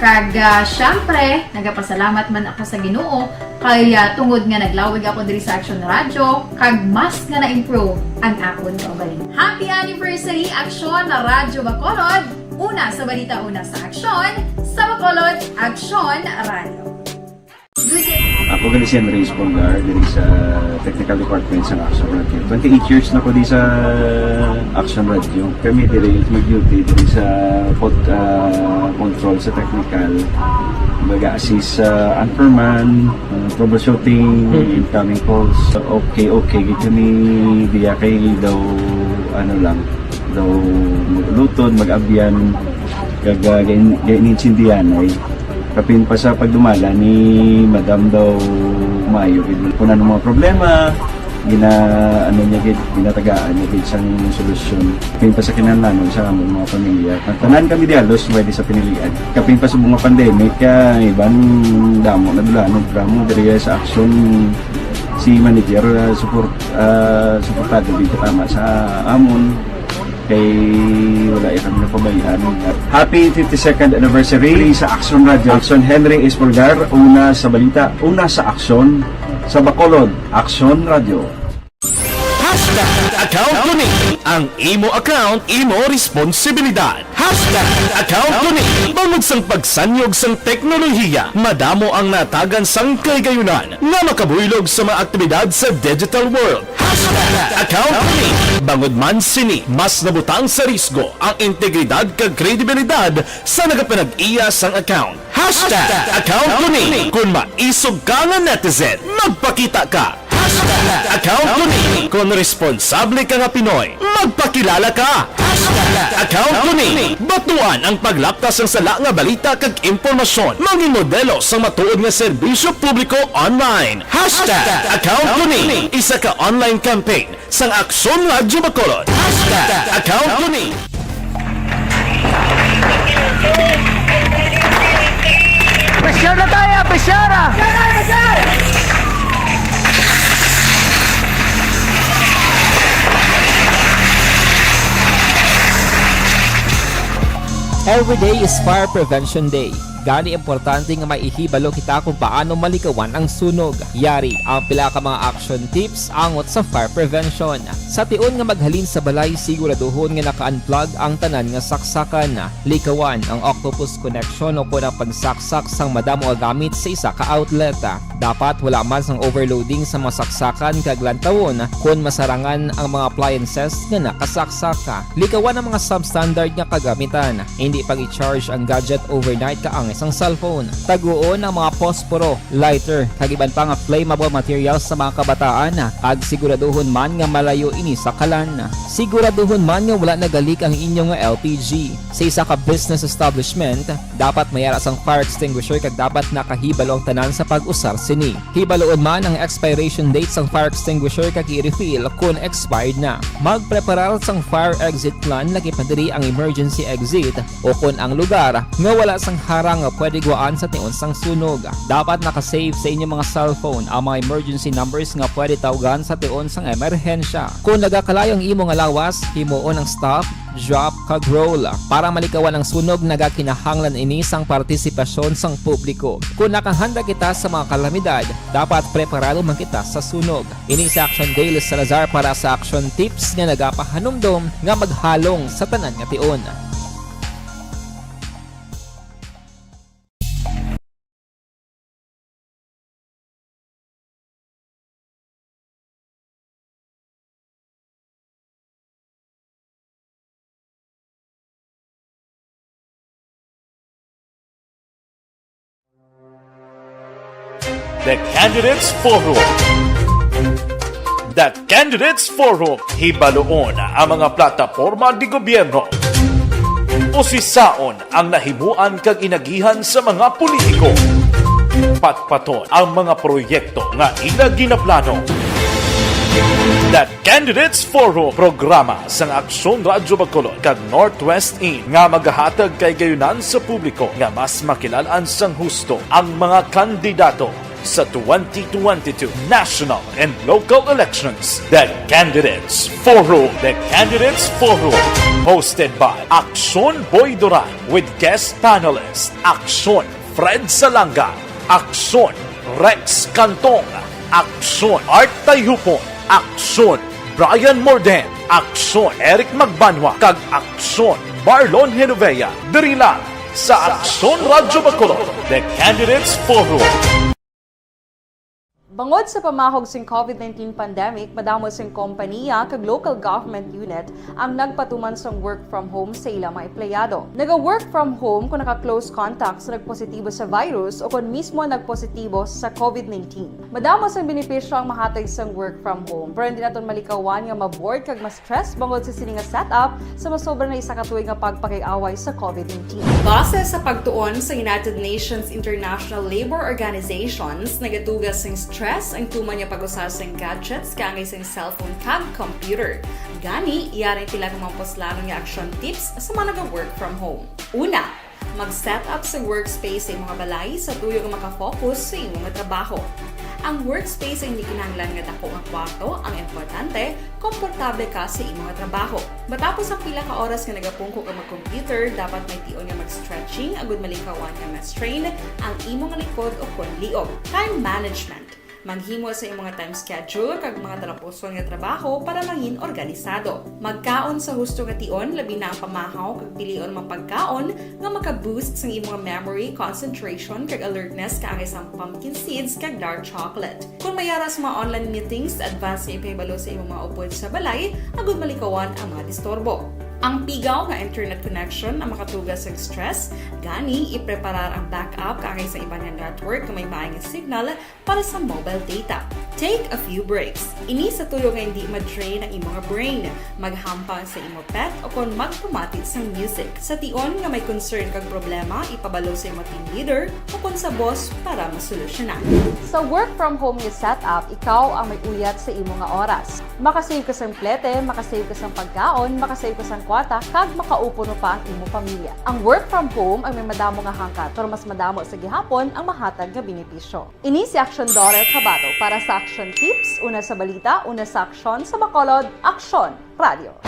Kag, ah, syempre, nagapasalamat man ako sa Ginoo kay, ah, tungod nga naglawig ako diri sa Action Radio, kag mas nga na-improve ang akon kaugalingon. Happy anniversary, Action Radyo Bacolod! Una sa balita, una sa aksyon, sa Bacolod, Action Radio. Ako gali si Andres Polgar, diri sa technical department sa Action Radio. Twenty-eight years na ko di sa Action Radio. Kami diri mag-duty diri sa pod-, ah, control sa technical. Mag-assist sa anchorman, ah, troubleshooting, incoming calls. Okay, okay, gid kami diya kay daw, ano lang, daw mag-ulutod, mag-abyan, kag, ah, gain-, gainintindihan ay. Kapin pa sa pagdumala ni Madam daw maayo gid. Kung ano mga problema, gina-, ano niya gid, ginatagaan niya gid sang solusyon. Kapin pa sa kinahanglanon sa among mga pamilya. Nagtanan kami di halos pwede sa pinilian. Kapin pa sa mga pandemic, ah, iban damo na dulanon, drama diri sa Action si manager, ah, support, ah, suportado gid tama sa amon. Kay wala ya kami napabayaan. Happy fifty-second anniversary sa Action Radio. Action Henry Espolgar, una sa balita, una sa aksyon, sa Bacolod, Action Radio. Hashtag account ko ni. Ang imo account, imo responsibilidad. Hashtag account ko ni. Bangod sang pagsanyog sang teknolohiya, madamo ang natagan sang kahigayunan nga makabuylog sa mga aktibidad sa digital world. Hashtag account ko ni. Bangod man sini, mas nabutang sa risgo ang integridad kag kredibilidad sa nagapanag-iya sang account. Hashtag account ko ni. Kon maisog ka nga netizen, magpakita ka. Hashtag account ko ni. Kon responsable ka nga Pinoy, magpakilala ka. Hashtag account ko ni. Batuan ang paglapta sang sala nga balita kag impormasyon. Mangin modelo sang matuod nga serbisyo publiko online. Hashtag account ko ni. Isa ka online campaign sang Aksyon Radyo Bacolod. Hashtag account ko ni. Pressure na tayo, pressure na! Every day is Fire Prevention Day. Gani, importante nga maihibalo kita kung paano malikawan ang sunog. Yari ang pila ka mga action tips angot sa fire prevention. Sa tion nga maghalin sa balay, siguraduhon nga naka-unplug ang tanan nga saksakan. Likawan ang octopus connection o kon ang pagsaksak sang madamo nga gamit sa isa ka outlet. Dapat wala man sang overloading sa mga saksakan kag lantawon kon masarangan ang mga appliances nga nakasaksak. Likawan ang mga substandard nga kagamitan. Indi pag-i-charge ang gadget overnight kaangay sang cellphone. Taguon ang mga posporo, lighter, kag iban pa nga flammable materials sa mga kabataan, kag siguraduhon man nga malayo ini sa kalan. Siguraduhon man nga wala nagalik ang inyo nga L P G. Sa isa ka business establishment, dapat may ara sang fire extinguisher kag dapat nakahibalo ang tanan sa pag-usar sini. Hibaluon man ang expiration date sang fire extinguisher kag i-refill kon expired na. Magpreparar sang fire exit plan, lakip na diri ang emergency exit, o kon ang lugar nga wala sang harang nga pwede gwaan sa tion sang sunog. Dapat naka-save sa inyo mga cellphone ang mga emergency numbers nga pwede tawgan sa tion sang emerhensya. Kon nagakalayo ang imo nga lawas, himuon ang stop, drop, kag roll. Para malikawan ang sunog, nagakinahanglan ini sang partisipasyon sang publiko. Kon nakahanda kita sa mga kalamidad, dapat preparado man kita sa sunog. Ini si Action Dale Salazar para sa Action Tips nga nagapahanumdom nga maghalong sa tanan nga tion. The Candidates Forum. The Candidates Forum. Hibaluon ang mga plataporma di gobyerno. Usisaon ang nahimuan kag inagihan sa mga politiko. Patpaton ang mga proyekto nga ila ginaplano. The Candidates Forum, programa sang Aksyon Radyo Bacolod kag Northwest In nga magahatag kahigayunan sa publiko nga mas makilal-an sang husto ang mga kandidato sa twenty twenty-two national and local elections. The Candidates Forum. The Candidates Forum, hosted by Aksyon Boy Duran with guest panelist Aksyon Fred Salanga, Aksyon Rex Cantong, Aksyon Art Tayhupon, Aksyon Brian Morden, Aksyon Eric Magbanwa, kag Aksyon Marlon Genovea. Diri lang sa Aksyon Radyo Bacolod, The Candidates Forum. Bangod sa pamahog sing COVID nineteen pandemic, madamo sing kompaniya kag local government unit ang nagpatuman sang work from home sa ila mga empleyado. Naga-work from home kung naka-close contact sa nagpositibo sa virus o kon mismo nagpositibo sa COVID nineteen. Madamo sang benepisyo ang mahatag sang work from home, pero hindi naton malikawan nga ma-bored kag ma-stress bangod sa sini nga setup sa masobra na isa ka tuig nga pagpakig-away sa COVID nineteen. Base sa pagtuon sa United Nations International Labour Organizations, nagatuga sing stress ang tuman nga pag-usa sing gadgets kaangay sing cellphone kag computer. Gani, yari pila ka mga puslanon nga action tips sa mga naga-work from home. Una, mag-set up sa workspace sa imong balay sa tuyo nga makafocus sa imong trabaho. Ang workspace ay hindi kinahanglan nga dako nga kwarto, ang importante, komportable ka sa imong trabaho. Matapos ang pila ka oras nga nagapungko ka mag-computer, dapat may tion nga mag-stretching agud malikawan nga ma-strain ang imong likod o kon liog. Time management. Maghimo sa imong time schedule kag mga talapuson nga trabaho para mangin organisado. Magkaon sa husto nga tion, labi na ang pamahaw kag pilion mga pagkaon nga maka-boost sang imong memory, concentration, kag alertness kaangay sang pumpkin seeds kag dark chocolate. Kung may ara sa mga online meetings, advance nga ipahibalo sa imong mga upod sa balay agud malikawan ang mga disturbo. Ang pigaw nga internet connection ang makatuga sa stress, gani ipreparar ang backup kaangay sa iban nga network nga may maayong signal para sa mobile data. Take a few breaks. Ini sa tuyo nga hindi ma-drain ang imong brain. Maghampang sa imo pet o kon magpamati sang music. Sa tion nga may concern kag problema, ipabalo sa imo team leader o kon sa boss para masolusyonan. Sa work from home nga setup, ikaw ang may uyat sa imo nga oras. Makasave ka sang plete, makasave ka sang pagkaon, makasave ka sang kwarta, kag makaupod pa ang imo pamilya. Ang work from home ang may madamo nga hangkat, pero mas madamo sa gihapon ang mahatag nga benepisyo. Ini si Aksyon Dorel Cabato para sa Aksyon Tips, una sa balita, una sa aksyon, sa Bacolod, Aksyon Radio.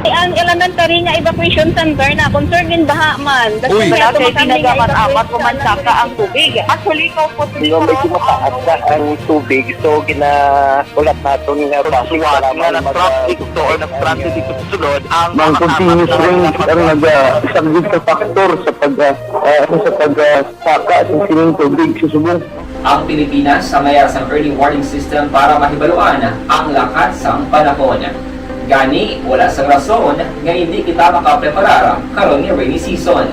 Ang elementary nga evacuation center na concern din baha man. Uy, wala kay tinaga man amat ko man saka ang tubig. Actually, ko po medyo mataas na ang tubig, so gina-, ulat naton nga basin para nga mag-, nag-traffic to or nag-transit dito sa sulod ang mga continuous rain ang nag-, ah, isang big factor sa pag, ah, ah, sa pag, ah, saka sa sining tubig sa subong. Ang Pilipinas ang may sang early warning system para mahibaluan ang lakat sang panahon. Gani, wala sang rason nga hindi kita makapreparar karon nga rainy season.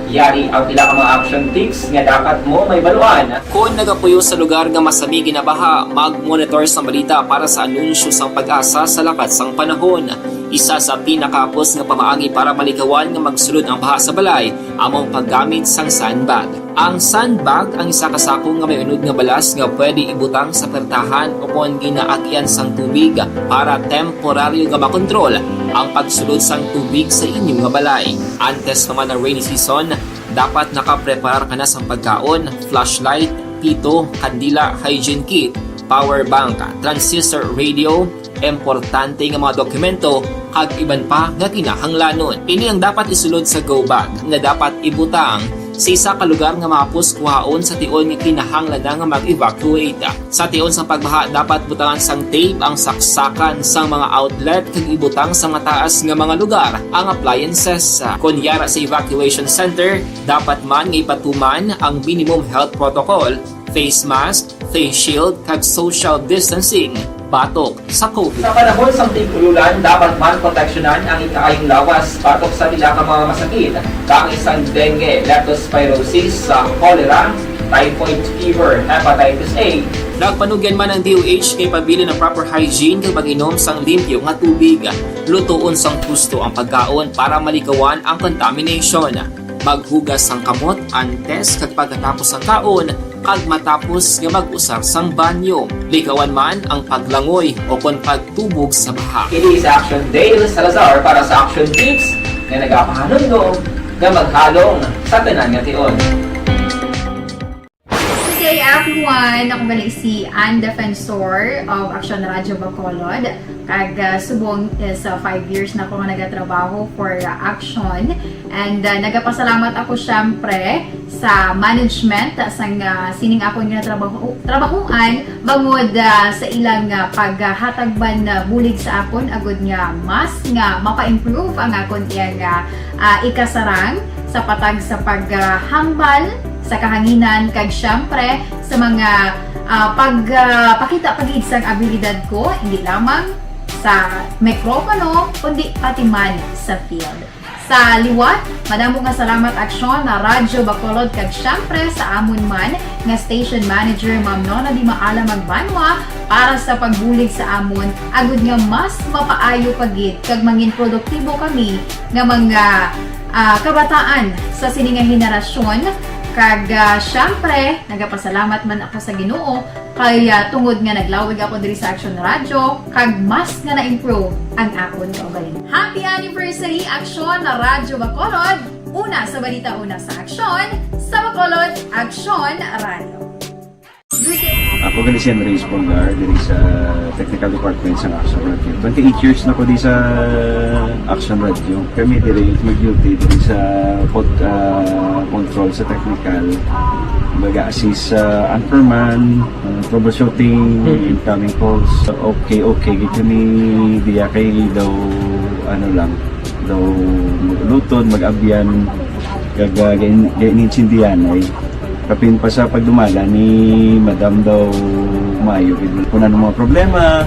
Yari ang pila ka mga action tips nga dapat mo mahibaluan. Kon nagapuyo sa lugar nga masami ginabaha, mag-monitor sang balita para sa anunsyo sang PAGASA sa lakat sang panahon. Isa sa pinakahapos nga pamaagi para malikawan nga magsulod ang baha sa balay amo ang paggamit sang sandbag. Ang sandbag ang isa ka sako nga may unod nga balas nga pwede ibutang sa pertahan o kon ginaagian sang tubig para temporaryo nga makontrol ang pagsulod sang tubig sa inyo nga balay. Antes pa man ang rainy season, dapat nakapreparar ka na sang pagkaon, flashlight, pito, kandila, hygiene kit, power bank, transistor radio, importante nga mga dokumento, kag iban pa nga kinahanglanon. Ini ang dapat isulod sa go bag nga dapat ibutang sa isa ka lugar nga mahapos kuhaon sa tion nga kinahanglan na nga mag-evacuate. Sa tion sang pagbaha, dapat butangan sang tape ang saksakan sang mga outlet kag ibutang sa mataas nga mga lugar ang appliances. Kon yara sa evacuation center, dapat man nga ipatuman ang minimum health protocol, face mask, face shield, kag social distancing batok sa COVID. Sa panahon sang tig-ululan, dapat man proteksyonan ang ikaayong lawas batok sa pila ka mga masakit, kaangay sang dengue, leptospirosis, sa cholera, typhoid fever, hepatitis A. Nagpanugyan man ang D O H kay pabilin ang proper hygiene kag pag-inom sang limpyo nga tubig. Lutoon sang husto ang pagkaon para malikawan ang contamination. Maghugas sang kamot antes kag pagkatapos sang kaon, kag matapos nga mag-usar sang banyo. Likawan man ang paglangoy o kon pagtubog sa baha. Ini si Action Dale Salazar para sa Action Tips nga nagapahanumdom nga maghalong sa tanan nga tion. Good day, everyone! Ako gali si Ann Defensor of Action Radio Bacolod. Kag, ah, subong is, ah, five years na ako nga nagatrabaho for, ah, Action. And, ah, nagapasalamat ako, syempre, sa management, ah, sang, ah, sining akon nga trabaho, trabahuan, bangod, ah, sa ilang, ah, paghatag man, ah, bulig sa akon, agud nga mas nga mapa-improve ang akon iyang, ah, ah, ikasarang sa patag sa paghambal sa kahanginan, kag siyempre sa mga, ah, pag, ah, pakita pa gid sang abilidad ko, hindi lamang sa mikropono, kundi pati man sa field. Sa liwat, madamo nga salamat, Aksyon na Radyo Bacolod, kag siyempre sa amon man nga station manager, Ma'am Nona Di Maala Magbanwa, para sa pagbulig sa amon, agud nga mas mapaayo pa gid kag mangin produktibo kami nga mga, ah, kabataan sa sini nga henerasyon. Kag, ah, siyempre, nagapasalamat man ako sa Ginoo kay, ah, tungod nga naglawig ako diri sa Action Radio, kag mas nga na-improve ang akon kaugalingon. Happy anniversary, Aksyon na Radyo Bacolod! Una sa balita, una sa aksyon, sa Bacolod, Aksyon Radio. Ako gali si Andres Polgar, diri sa technical department sa Action Radio. Twenty-eight years na ko di sa Action Radio. Kami diri mag-duty diri sa pod, ah, control sa technical. Mag-assist sa anchorman, ah, troubleshooting, incoming calls. Okay, okay. Gid kami diya kay daw, ano lang, daw mag-ulutod, mag-abyan, kag, ah, gain-, gain-intindihan ay kapin pa sa pagdumala ni Madam daw maayo gid. Kung ano mga problema,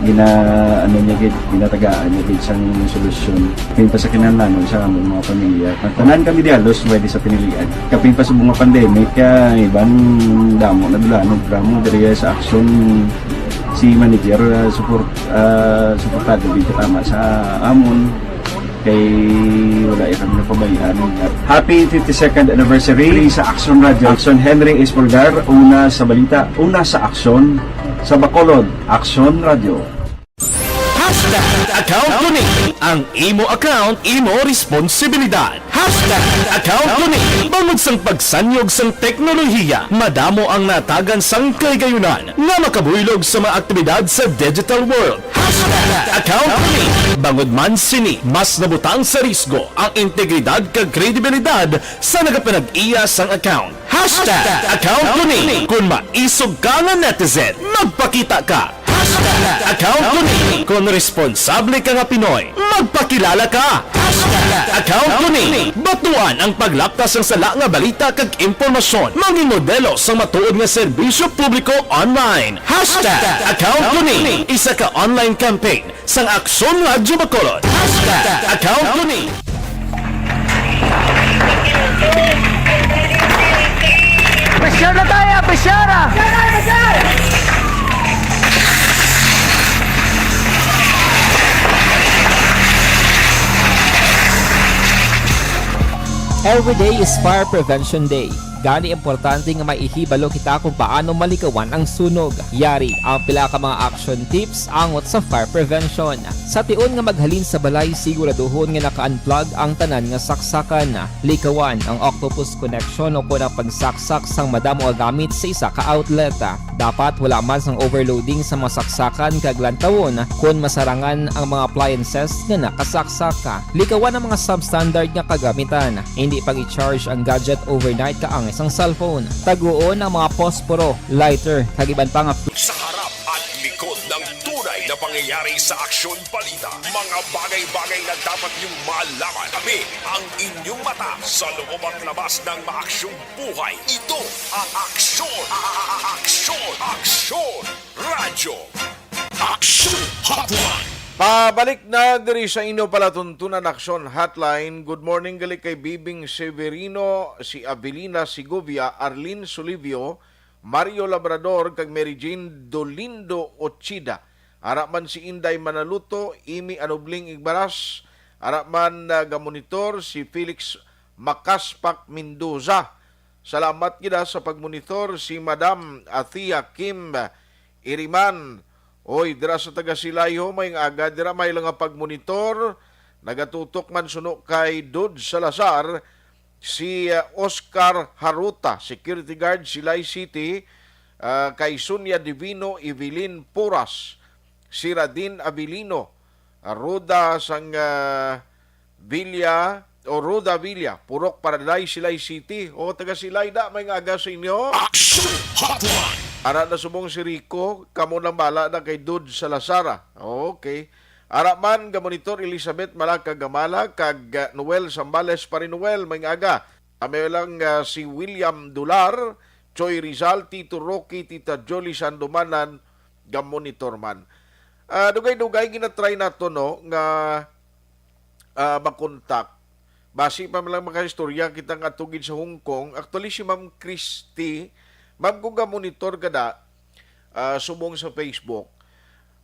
gina-, ano niya gid, ginatagaan niya gid sang solusyon. Kapin pa sa kinahanglanon sa among mga pamilya. Ang tanan kami di halos pwede sa pinilian. Kapin pa sa mga pandemic, kaya iban damo na dulanog ramo diri sa aksyon si manager, ah, support, ah, suportado gid katama sa amon. Kay wala ya kami napabayaan. Happy fifty-second anniversary sa Action Radio. Action Henry Espolgar, una sa balita, una sa aksyon, sa Bacolod, Action Radio. Hashtag account ko ni. Ang imo account, imo responsibilidad. Hashtag account ko ni. Bangod sang pagsanyog sang teknolohiya, madamo ang natagan sang kahigayunan nga makabuylog sa mga aktibidad sa digital world. Hashtag account ko ni. Bangod man sini, mas nabutang sa risgo ang integridad kag kredibilidad sa nagapanag-iya sang account. Hashtag account ko ni. Kung maisog ka nga netizen, magpakita ka. Hashtag account ko ni. Kung responsable ka nga Pinoy, magpakilala ka. Hashtag account ko ni. Batuan ang paglapkas sang sala nga balita kag impormasyon. Mangin modelo sang matuod nga serbisyo publiko online. Hashtag account ko ni. Isa ka online campaign sang Aksyon Radyo Bacolod. Hashtag account ko ni. Pressure na tayo! Pressure! Every day is Fire Prevention Day. Gani, importante nga may ihibalo kita kung paano malikawan ang sunog. Yari ang pila ka mga action tips angot sa fire prevention. Sa tion nga maghalin sa balay, siguraduhon nga naka-unplug ang tanan nga saksakan. Likawan ang octopus connection o kon ang pagsaksak sang madamo nga gamit sa isa ka outlet. Dapat wala man sang overloading sa mga saksakan kag lantawon kon masarangan ang mga appliances nga nakasaksak. Likawan ang mga substandard nga kagamitan. Hindi pag-i-charge ang gadget overnight kaangay sang cellphone. Taguon ang mga posporo, lighter, kag iban pa nga Sa harap at likod ng tunay na pangyayari sa aksyon balita, mga bagay-bagay na dapat niyong malaman. Kami ang inyong mata sa loob at labas ng maaksyong buhay. Ito ang Aksyon, Aksyon, Aksyon Radyo. Aksyon Hotline. Pabalik na diri sa inyo palatuntunan Aksyon Hotline. Good morning gali kay Bibing Severino, si Avelina Segovia, Arlene Sulivio, Mario Labrador, kag Mary Jane Dolindo Ochida. Ara man si Inday Manaluto, Amy Anubling Igbaras, ara man, ah, gamonitor si Felix Makaspak Mendoza. Salamat gid, ah, sa pagmonitor si Madam Athea Kim Iriman. Oy, dira sa taga Silay ho, may nga aga dira may nga pagmonitor. Nagatutok man suno kay Dod Salazar, si, ah, Oscar Haruta, security guard, Silay City, ah, kay Sonia Divino, Evelyn Puras, si Radin Avelino, ah, Roda sang, ah, Villa, o Roda Villa, Purok Paradise, Silay City. O, taga Silay da, may nga aga sa inyo. Action Hotline! Ara na subong si Rico, kamo nang bala na kay Dod Salazar. Okay. Ara man, gamonitor Elizabeth Malaka Gamala, kag, ah, Noel Sambales, Pare Noel, may nga aga. Amo lang, ah, si William Dular, Choi Rizal, Tito Rocky, Tita Jolie Sandomanan, ga-monitor man. Ah, dugay-dugay ginatry nato, no, nga, ah, makontak. Basi pa man lang makaistorya kita nga atugid sa Hong Kong. Actually, si Ma'am Christy, ma'am, kung ga-monitor ka da, ah, subong sa Facebook,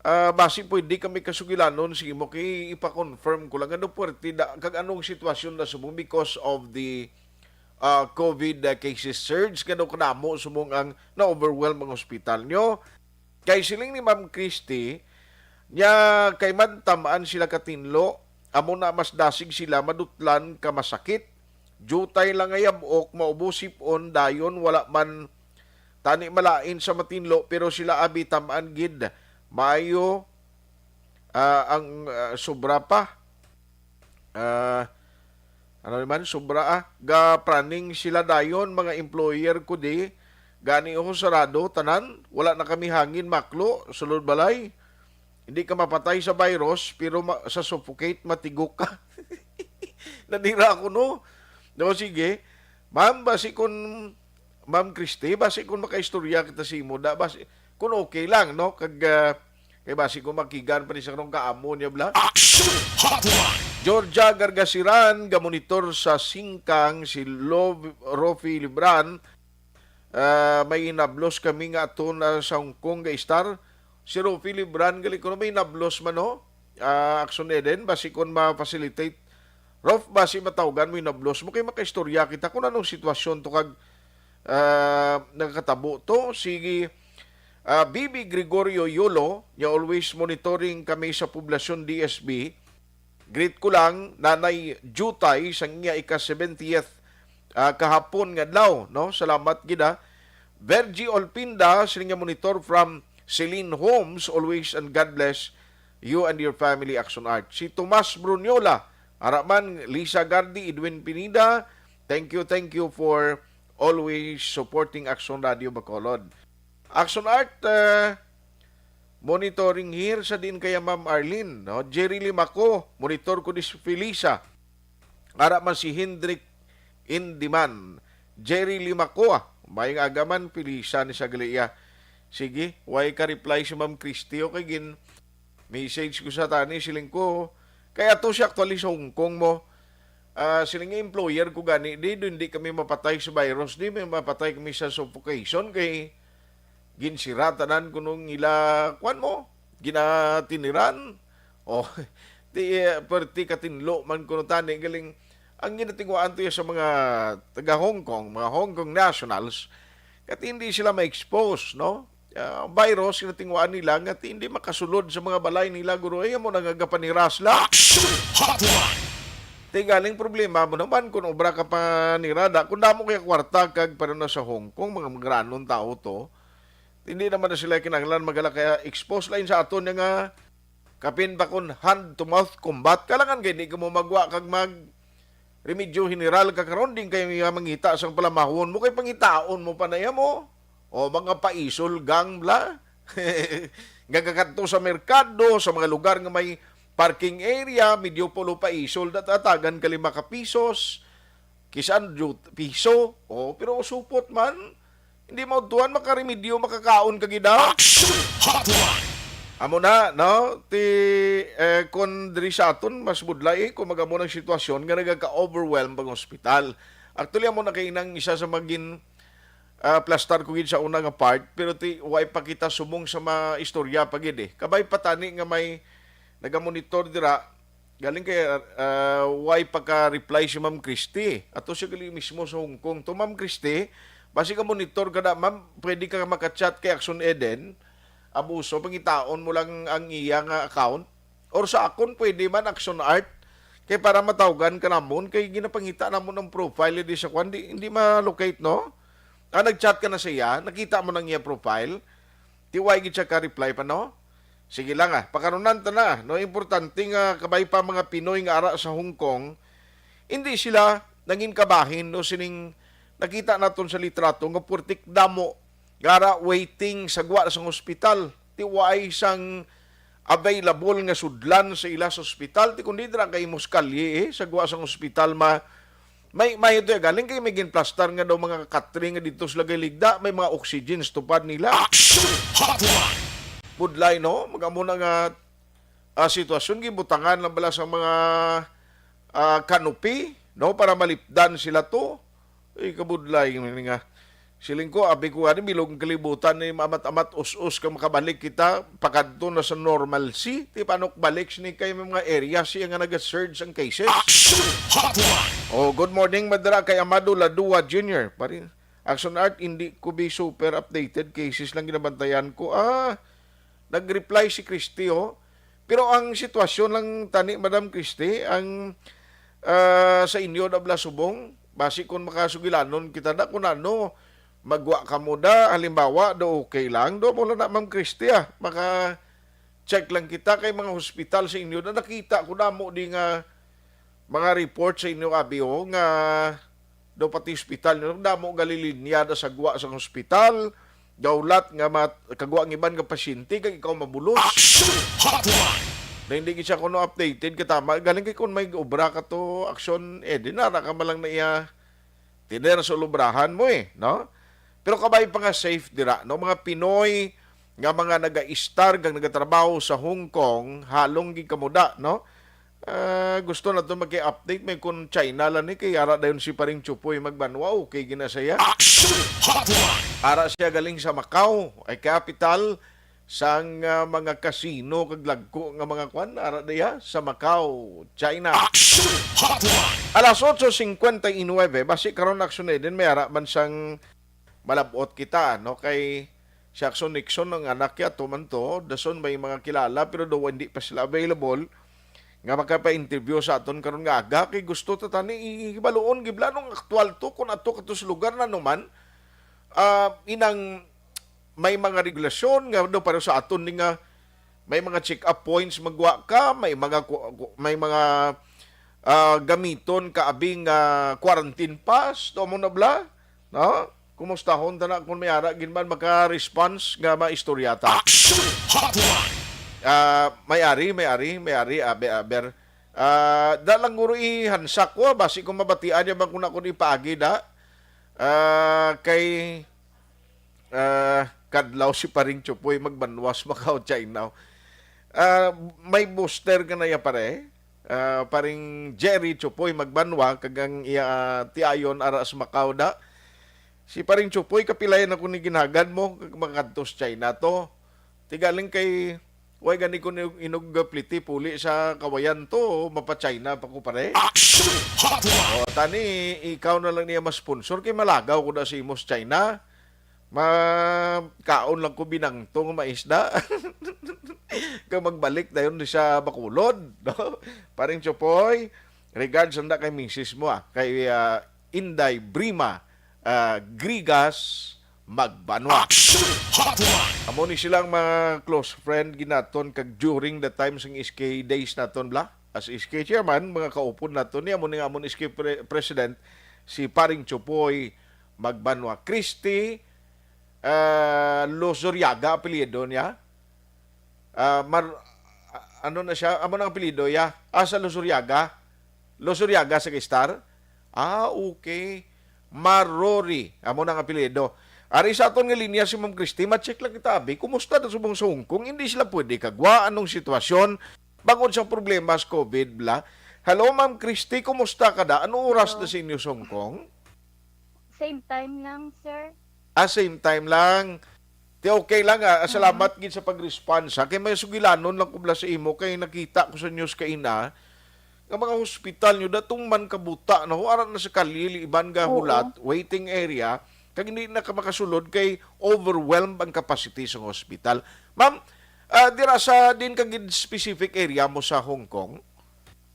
ah, basi pwede kami kasugilanon sa imo kay ipa-confirm ko lang ano puwerte da, kag anong sitwasyon na subong because of the, ah, COVID, ah, cases surge, ngano kadamo subong ang na-overwhelm ang hospital nyo. Kay siling ni Ma'am Christy, nya kay man tam-an sila katinlo, amo na mas dasig sila madutlan ka masakit. Jutay lang nga yab-ok, maubos sip-on, dayon wala man tani malain sa matinlo, pero sila abi tam-an gid. Maayo, ah, ang, ah, sobra pa. Ah, ano naman, sobra, ah. Ga-praning sila dayon, mga employer ko di. Gani, oh, sarado, tanan. Wala na kami hangin, maklo, sulod balay. Hindi ka mapatay sa virus, pero ma-, sa suffocate, matigok ka. Nadira ako, no? No, sige. Ma'am, basi kun, Ma'am Christy, basi kun makaistorya kita sa imo, da, basi, kun okay lang, no? Kag, ah, kay basi kun makigan pa ni sa kanong kaamo niya, bla. Action Hotline! Georgia Gargasiran, gamonitor sa Singkang, si Lo-, Rofi Libran, ah, may hinablos kami nga ato na sa Hong Kong, ga-star. Si Rofi Libran, gali ko na may hinablos man, no? Ah, Action Eden, basi kun ma-facilitate. Rof, basi matawgan mo hinablos mo kay makaistorya kita kung anong sitwasyon to kag, ah, nagakatabo to. Sige, ah, B B Gregorio Yolo, niya always monitoring kami sa Poblacion D S B. Greet ko lang, Nanay Jutay, sa iya ika-seventieth, ah, kahapon nga adlaw, no? Salamat gid, ah. Virgie Olpinda, siling nga monitor from Celine Homes, always and God bless you and your family, Action Art. Si Tomas Bruniola, ara man, Lisa Gardi, Edwin Pineda, thank you, thank you for always supporting Action Radio Bacolod. Action Art, ah, monitoring here sa diin kaya Ma'am Arlene, no? Jerry Limaco, monitor ko di si Felisa. Ara man si Hendrik Indiman. Jerry Limaco, ah. Mayong aga man, Felisa ni sa gali iya. Sige, way ka reply si Ma'am Christy, okay, gin message ko sa tani, siling ko, kay ato siya actually sa Hong Kong mo. Ah, siling nga employer ko gani, di, di kami mapatay sa virus, di may mapatay kami sa suffocation, kay ginsira tanan kunong ila, kwan mo, ginatiniran. Oh, di, eh, perti katinlo man kuno tani, galing, ang ginatinguhaan to ya sa mga taga Hong Kong, mga Hong Kong nationals, kat hindi sila ma-expose, no? Ah, virus, ginatinguhaan nila nga ti-, hindi makasulod sa mga balay nila, guro. Ay, amo na nga gapaniras la. Action Hotline! Ti galing problema mo naman kung obra ka pa ni Rada. Kung damo kaya kwarta kag pero na sa Hong Kong, mga magranon tao to. Hindi naman na sila kinahanglan magala kaya expose lain sa aton nga kapin ba kun hand to mouth combat. Kalangan kay di ka mo magwa kag mag remedyo general ka karon, din kayo nga mangita sang palamahon mo kay pangitaon mo pa na iya mo. O mga paisol gang bla. Nga kakadto sa merkado, sa mga lugar nga may parking area, medyo pulo paisol, datatagan ka lima ka pisos. Kisan jut-, piso. O, pero usupot man, hindi maudtuhan, makaremedyo, makakaon ka gid, ah. Action Hotline! Amo na, no? Ti, eh, kung diri sa aton, mas budlay, eh, kung magamo ng sitwasyon nga nagaka-overwhelm ang ospital. Actually, amo na kay nang isa sa magin, ah, plastar ko gid sa una nga part, pero ti, way pa kita subong sa mga istorya pa gid, eh. Kabay pa tani nga may nagamonitor dira, galing kay, ah, way pagka-reply si Ma'am Christy. Ato siya gali mismo sa Hong Kong. To, Ma'am Christy, basi ka monitor ka na, ma'am, pwede ka maka-chat kay Action Eden. Abuso, pangitaon mo lang ang iya nga account. Or sa akon, pwede man, Action Art. Kay para matawgan ka namon, kay ginapangita namon ang profile di sa kwan, di, hindi ma-locate, no? Ah, nag-chat ka na sa iya, nakita mo nang iya profile. Ti way gid siya ka-reply pa, no? Sige lang, ah. Pakarunan ta na, no? Importante nga kabay pa mga Pinoy nga ara sa Hong Kong, hindi sila nangin kabahin, no? Sining nakita naton sa litrato nga purtik damo nga ara waiting sa gwa sang hospital. Ti way sang available nga sudlan sa ila sa hospital. Ti kundi dira kay mos kalye, eh, sa gwa sang hospital ma-, May, may ito, eh, galing kay may ginplastar nga daw mga katri nga dito sa Lagay Ligda, may mga oxygen sa tupad nila. Action Hotline! Budlay, no? Mag-amo na nga, ah, sitwasyon, gibutangan lang bala sa mga, ah, canopy, no? Para malipdan sila to. Ay, kabudlay, nga. Siling ko, abi ko, ani, bilog ang kalibutan ni amat-amat, us-us ka makabalik kita, pakadto na sa normalcy. Ti paano balik sini kay may mga area siya nga nag-surge ang cases. Action Hotline! Oh, good morning, madra kay Amado Ladua Junior. Pare, Action Art, hindi ko bi super updated, cases lang ginabantayan ko. Ah, nag-reply si Christy, oh. Pero ang sitwasyon lang tani, Madam Christy, ang, ah, sa inyo na bala subong, basi kung makasugilanon kita na kung ano, magwa ka mo da, halimbawa, do okay lang, do mo lang na, Ma'am Christy, ah, maka-check lang kita kay mga hospital sa inyo na nakita ko damo di nga mga report sa inyo, abi, oh, nga daw pati ospital nyo, damo gali linya da sa gwa sang ospital, gaulat nga mat-, kagwa ang iban nga pasyente, kag ikaw mabulos. Action Hotline! Na hindi gid siya kuno updated, katama, galing kay kung may obra ka to, action, eh, di na, naka man lang na iya, tiner sa ulubrahan mo eh, no? Pero kabay pa nga safe dira, no? Mga Pinoy nga mga nagaistar kag nagatrabaho sa Hong Kong, halong gid kamuda, no? Ah, gusto naton magki-update, may kun China lang ni, kay ara dayon si Paring Chupoy Magbanwa, okay gina siya. Action Hotline! Ara siya galing sa Macau, ay kapital sang, ah, mga casino kag lagko nga mga kwan, ara diha sa Macau, China. Action Hotline! Alas otso cincuenta y nueve, basi karon, Action Eden, may ara man sang malabot kita, no? Kay si Action Nixon, ang anak niya, to man to, dason may mga kilala, pero daw hindi pa sila available nga makapa-interview sa aton karon nga aga, kay gusto ta tani ihibaluon gibla nung aktual to, kung ato kato sa lugar na naman, ah, inang may mga regulasyon nga daw pareho sa aton ni nga may mga check-up points magwa ka, may mga ku-, ku-, may mga, ah, gamiton ka abi nga quarantine pass, to mo na bla, no? Kumustahon ta na kung may ara gid man maka-response nga maistorya ta. Action Hotline! Ah, may ari, may ari, may ari, aber, aber. Ah, da lang guro ihansak ko, basi kung mabatian niya man kung ako ipaagi da. Ah, kay, ah, kadlaw si Paring Chupoy Magbanwa sa Macau, China. Ah, may booster ka na ya, pare? Ah, Paring Jerry Chupoy Magbanwa, kag ang iya, ah, tiayon ara sa Macau da. Si Paring Chupoy, kapilayan ako ni ginhagad mo, kag makadto sa China to. Tigaling kay, way gani ko ni-, inog pliti puli sa kawayan to, mapa-China pa ko, pare. Action Hotline! O, tani, ikaw na lang niya ma-sponsor, kay malagaw ko na sa imo sa China. Ma-, kaon lang ko binangto nga maisda. Kag magbalik dayon sa Bacolod, no? Paring Chupoy, regards na kay misis mo, ah, kay, ah, Inday Brima, ah, Grigas Magbanwa. Action Hotline! Amo ni silang mga close friend ginaton kag during the times ng S K days naton, bla? As S K chairman, mga kaupod naton ni, amo ni nga amon S K pre-, president, si Paring Chupoy Magbanwa. Christy, ah, Lozuriaga apelyido niya. Ah, Mar-, a-, ano na siya? Amo nang apelyido, ya? Ah, sa Luzuriaga? Luzuriaga sa Star? Ah, okay. Marori. Amo nang apelyido. Ari sa aton nga linya si Ma'am Christy, ma-check lang kita, abi. Kumusta na subong sa Hong Kong? Hindi sila pwede kagwa. Anong sitwasyon? Bangod sa problema sa COVID, bla. Hello, Ma'am Christy. Kumusta ka da? Anong oras Hello. na sa inyo sa Hong Kong? Same time lang, sir. Ah, same time lang. Ti okay lang, ah. Mm. Salamat gid sa pag-response, ha. Kay may sugilanon lang ko bala sa imo, kay nakita ko sa news kaina nga mga hospital nyo, datong man kabuta na ho, ara na sa kalye, iban nga Oo. hulat, waiting area, kag hindi na ka makasulod kay overwhelmed ang capacity sa hospital. Ma'am, ah, dira sa din ka gid specific area mo sa Hong Kong?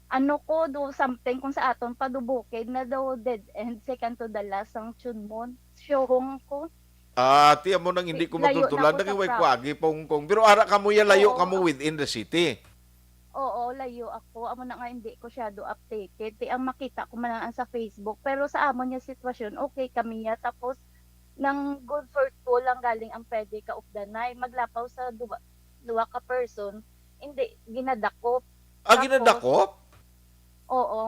Ano ko, do something kung sa aton pa, do bukid na daw dead end, second to the last ang Chunmon. Syohong ko. Ah, ti amo nang hindi ko Layo na matutulan, ko na kay sa way pro- kuagi pa Hong Kong. Pero ara ka mo ya, layo Oo. ka mo within the city. Oo, layo ako. Amo na nga hindi ko syado updated. Ti ang makita ko man lang sa Facebook. Pero sa amon nga sitwasyon, okay kami ya. Tapos, nang good for two lang galing ang pwede ka updanay. Maglapaw sa duwa, duwa ka person, hindi, ginadakop. Ah, Tapos, ginadakop? Oo.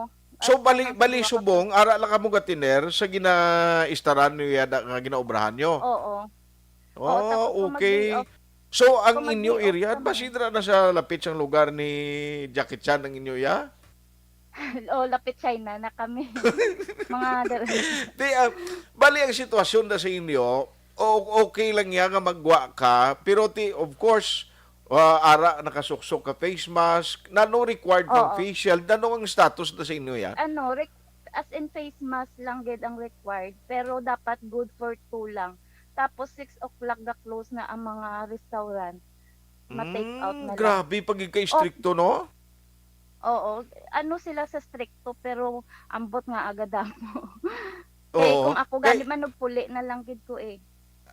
So, bali, bali subong, ara lang kamo gatiner sa ginaistaran niyo yada nga ginaobrahan niyo? Oo. Oo, tapos kung mag-day off, kung mag-day off kami. Oh, okay. So, ang inyo area, basi dira na sa lapit sang lugar ni Jackie Chan ang inyo iya? Oh, lapit China na kami. Mga dal- Di, ah, bali ang sitwasyon na sa inyo, o-, okay lang niya nga maggwa ka, pero ti, of course, ah, ara nakasuksok ka face mask, nano required ng Oo. face shield, nano ang status na sa inyo ya? Ano, re-, as in face mask lang gid ang required, pero dapat good for two lang. Tapos six o'clock ga-close na ang mga restaurant. Ma-take out Mm, na lang. Grabe pag ika-istrikto, no? Oo, ano sila sa strikto, pero ambot nga aga damo. Kay Oo. Kung ako gani, kay manugpuli na lang gid ko eh.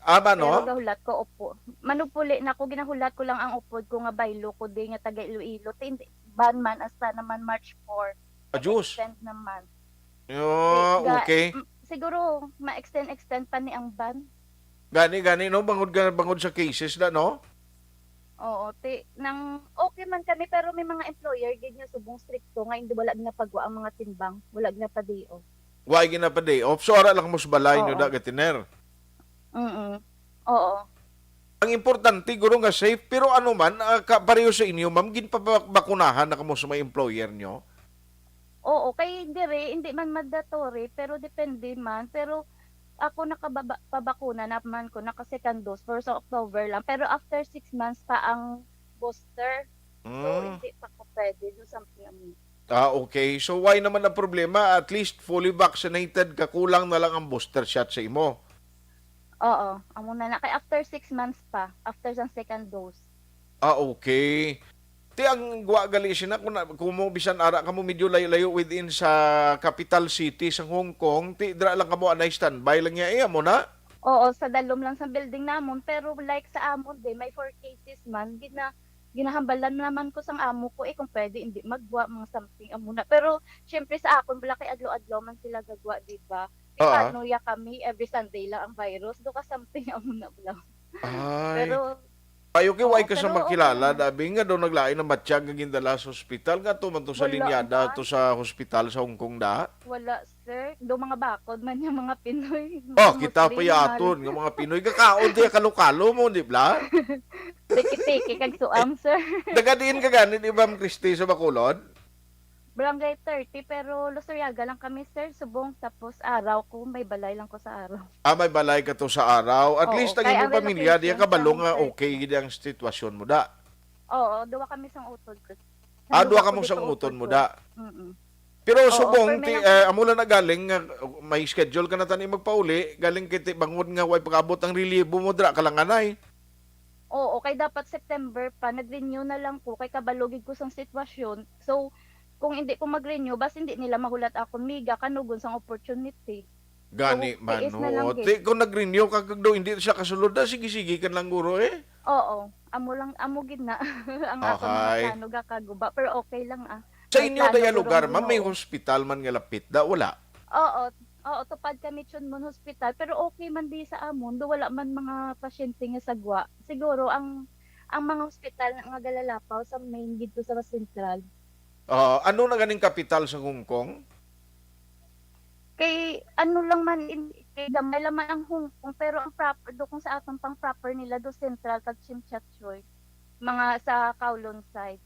Ama, no? Pero gahulat ko, upo. Manugpuli na ko, ginahulat ko lang ang upod ko nga baylo ko di nga taga Iloilo. Ti-, ban man, hasta naman March four. Ah, Diyos. Extend naman. Ah, okay. Ti-, ga-, m-, siguro, ma-extend, extend pa ni ang ban. Gani, gani, no? Bangod ga-, bangod sa cases na, no? Oo, ti-, nang okay man kami, pero may mga employer gid nga subong strikto nga hindi, wala ginapagwa ang mga timbang, wala ginapa-day off. Wa ginapa-day off. So, ara lang mo sa balay nyo Oo. da, gatiner? Mm-mm. Oo. Ang importante, guro, nga safe. Pero ano man, ah, ka-, pareho sa inyo, ma'am, ginpabakunahan na kamo sa mga employer nyo? Oo, kay diri, hindi man mandatory, pero depende man. Pero ako nakababa-, pabakuna naman ko, naka second dose, pero sa October lang. Pero after six months pa ang booster. So, Mm. hindi pa ko pwede do something. Ah, okay. So, why naman ang problema? At least fully vaccinated ka, kulang na lang ang booster shot sa imo. Oo, amo na na. Kay after six months pa, after sa second dose. Ah, okay. Ti ang gwa gali sina, kung na, kung mo bisan ara ka mo medyo layo-layo within sa capital city sang Hong Kong, ti dira lang kamo anay standby lang niya, iya mo na? Oo, sa dalom lang sa building namon, pero like sa amon di, may four cases man, gina-, ginahambalan naman ko sang amo ko, eh, kung pwede, hindi maggwa, mga something, amo na. Pero, syempre, sa akon, wala kay adlaw-adlaw man sila gagwa, di ba? Di Ah. Paano ya kami, every Sunday lang ang virus, do ka something, amo na, bla. Ay. Pero, Ayo kay, oo, way ka sa pero okay makilala, lang. Dabi nga daw naglain ang matsyag nga gindala sa ospital, nga to man to sa Wala, linyada, man. To sa hospital sa Hong Kong da? Wala, sir. Do mga bakod man yung mga Pinoy. Oh, mga kita pa Muslim, yaton, mahal. Nga mga Pinoy. Gakaon diya kalo-kalo mo, di ba? Tiki-tiki kag suam, sir. Nagadiin ka gani, di, Ma'am Christy, sa Bacolod? Barangay thirty, pero Lusuriaga lang kami, sir. Subong, tapos araw ko, may balay lang ko sa araw. Ah, may balay ka to sa araw. At Oo, least, ang kay imong ang pamilya, relocation diya kabalo sa nga thirty. Okay gid ang sitwasyon mo, da? Oo, duwa kami sang utod ko. Ah, duwa Duwa ka ko mo dito sang utod utod mo, ko. Da? Mm-mm. Pero Oo, subong, pero may ti-, nang- eh, amo lang na galing nga may schedule ka na tani magpauli, galing kay ti-, bangod nga way pag-abot ang relibo mo, dira ka lang anay. Oo, kay dapat September pa, nag-renew na lang ko, kay kabalo gid ko sang sitwasyon. So, kung hindi ko mag-renew, bas hindi nila mahulat akon miga kanugon sang opportunity. Gani So, man, tiis na lang oo. Gid. Ti, kung nag-renew ka, kag daw hindi siya kasulod na, sige-sige ka lang, guro, eh. Oo, amo lang, amo gid na. Ang akon mga Ahay. Plano ga kaguba, pero okay lang, ah. Sa May inyo plano, daya guro, lugar, ma'am, may guro. Hospital man nga lapit da, wala? Oo, oo, tupad kami Chunmun Hospital, pero okay man di sa amon, do wala man mga pasyente nga sagwa. Siguro ang, ang mga hospital nga galalapaw sa main dito sa sentral. Ah, ano na ganing kapital sa Hong Kong? Kay ano lang man, in-, kay gamay lang man ang Hong Kong, pero ang proper, do kung sa aton pang proper nila, do sentral kag Chimchachoy, mga sa Kowloon side.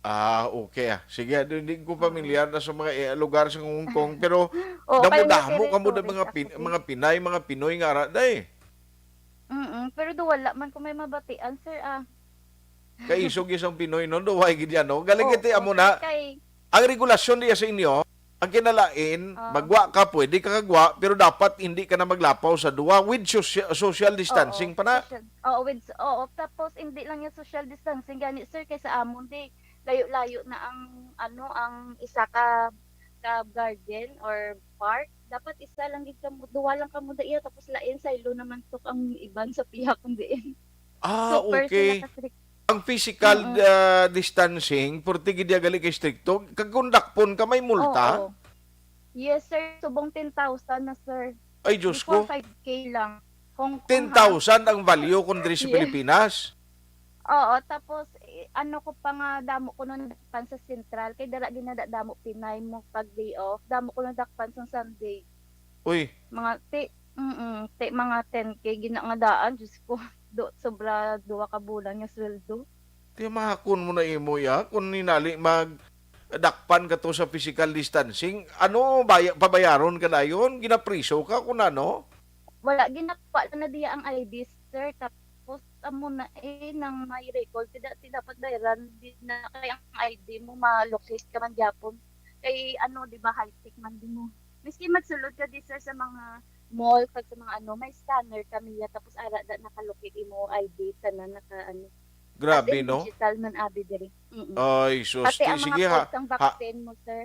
Ah, okay, ah. Sige, ah, di, di ko Mm. Pamilyar na sa mga, eh, lugar sa Hong Kong, pero Oo, kay damo-damo kamo na mga Pin-, mga Pinay, mga Pinoy nga ara, day. Mm, pero do wala man ko may mabatian, sir, ah. Kaisog isang Pinoy, no? Do, way gid yan, no? Galing Oo, ito, amo sir, na. Kay Ang regulasyon diya sa inyo, ang kinalain, Ah. Magwa ka, pwede ka kagwa, pero dapat hindi ka na maglapaw sa duwa with socia-, social distancing Oo, pa na. Social, oo, with, oo, tapos hindi lang yung social distancing, gani, sir, kay sa amon, di, layo-layo na ang, ano, ang isa ka, ka garden or park. Dapat isa lang gid kamo, duwa lang kamo da iya, tapos lain, saylo naman to ang iban sa piya kung diin. Ah, super okay. Sila ka-strict. Ang physical, Mm-mm. Ah, distancing, purti gid ya gali kay strikto. Kag kung dakpon ka, may multa? Oo. Yes, sir. Subong ten thousand na, sir. Ay, Diyos ko. Before, five K lang. Hong Kong, ha? Ten thousand ang value kung diri sa Yes. Pilipinas? Oo, tapos, eh, ano ko pa nga damo ko nun dakpan sa Central, kay dara ginadadamo Pinay mo pag day off, damo ko nun dakpan sa Sunday. Uy, Mga ti, mm, ti mga ten K gina nga daan, Diyos ko. Do, sobra duwa ka bulan nga sweldo. Tiyamakon mo na imo ya kung ninali mag dakpan ka to sa physical distancing. Ano, baya, pabayaron ka dayon? Ginapriso ka kung ano? Wala, ginakuha lang na diya ang I D, sir. Tapos, amo na eh, nang may record, tidak, tidak dapat bayaran din na kay ang I D mo, ma-locate ka man gyapon. Kay ano, di ba, high-tech man din mo. Miski magsulod ka di, sir, sa mga mall, kag sa mga ano, may scanner kami ya, tapos ara da naka-locate imo I D, tanan naka ano. Grabe, As in, no? Digital man abi diri. Mm-mm. Ay, sus. Pati Ti- ang mga Sige, ha. Code sang ha. vaccine mo, sir.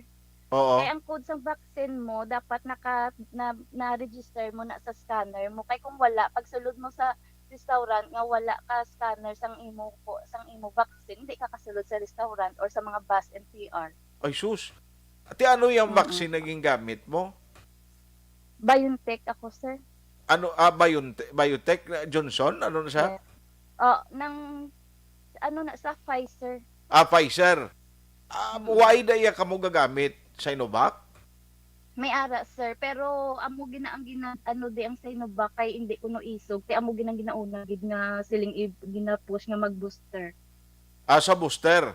Oo. Kay ang code sang vaccine mo, dapat naka, na, na-register mo na sa scanner mo. Kay kung wala, pagsulod mo sa restaurant nga wala ka scanner sang imo ko sang imo vaccine, hindi ka kasulod sa restaurant or sa mga bus and C R. Ay, sus. Ate, ano yung Mm-mm. vaccine na gingamit mo? BioNTech ako, sir. Ano, ah, BioNTech, BioNTech, ah, Johnson? Ano na siya? Yes. Oh, nang ano na sa Pfizer. Ah, Pfizer. Ah, Mm. Why da iya kamo gagamit? Sinovac? May ara, sir, pero amo gina ang gina ano di ang Sinovac kay hindi kuno isog, kay amo gina ang ginauna gid nga siling i- gina-push nga mag-booster. Ah, sa booster.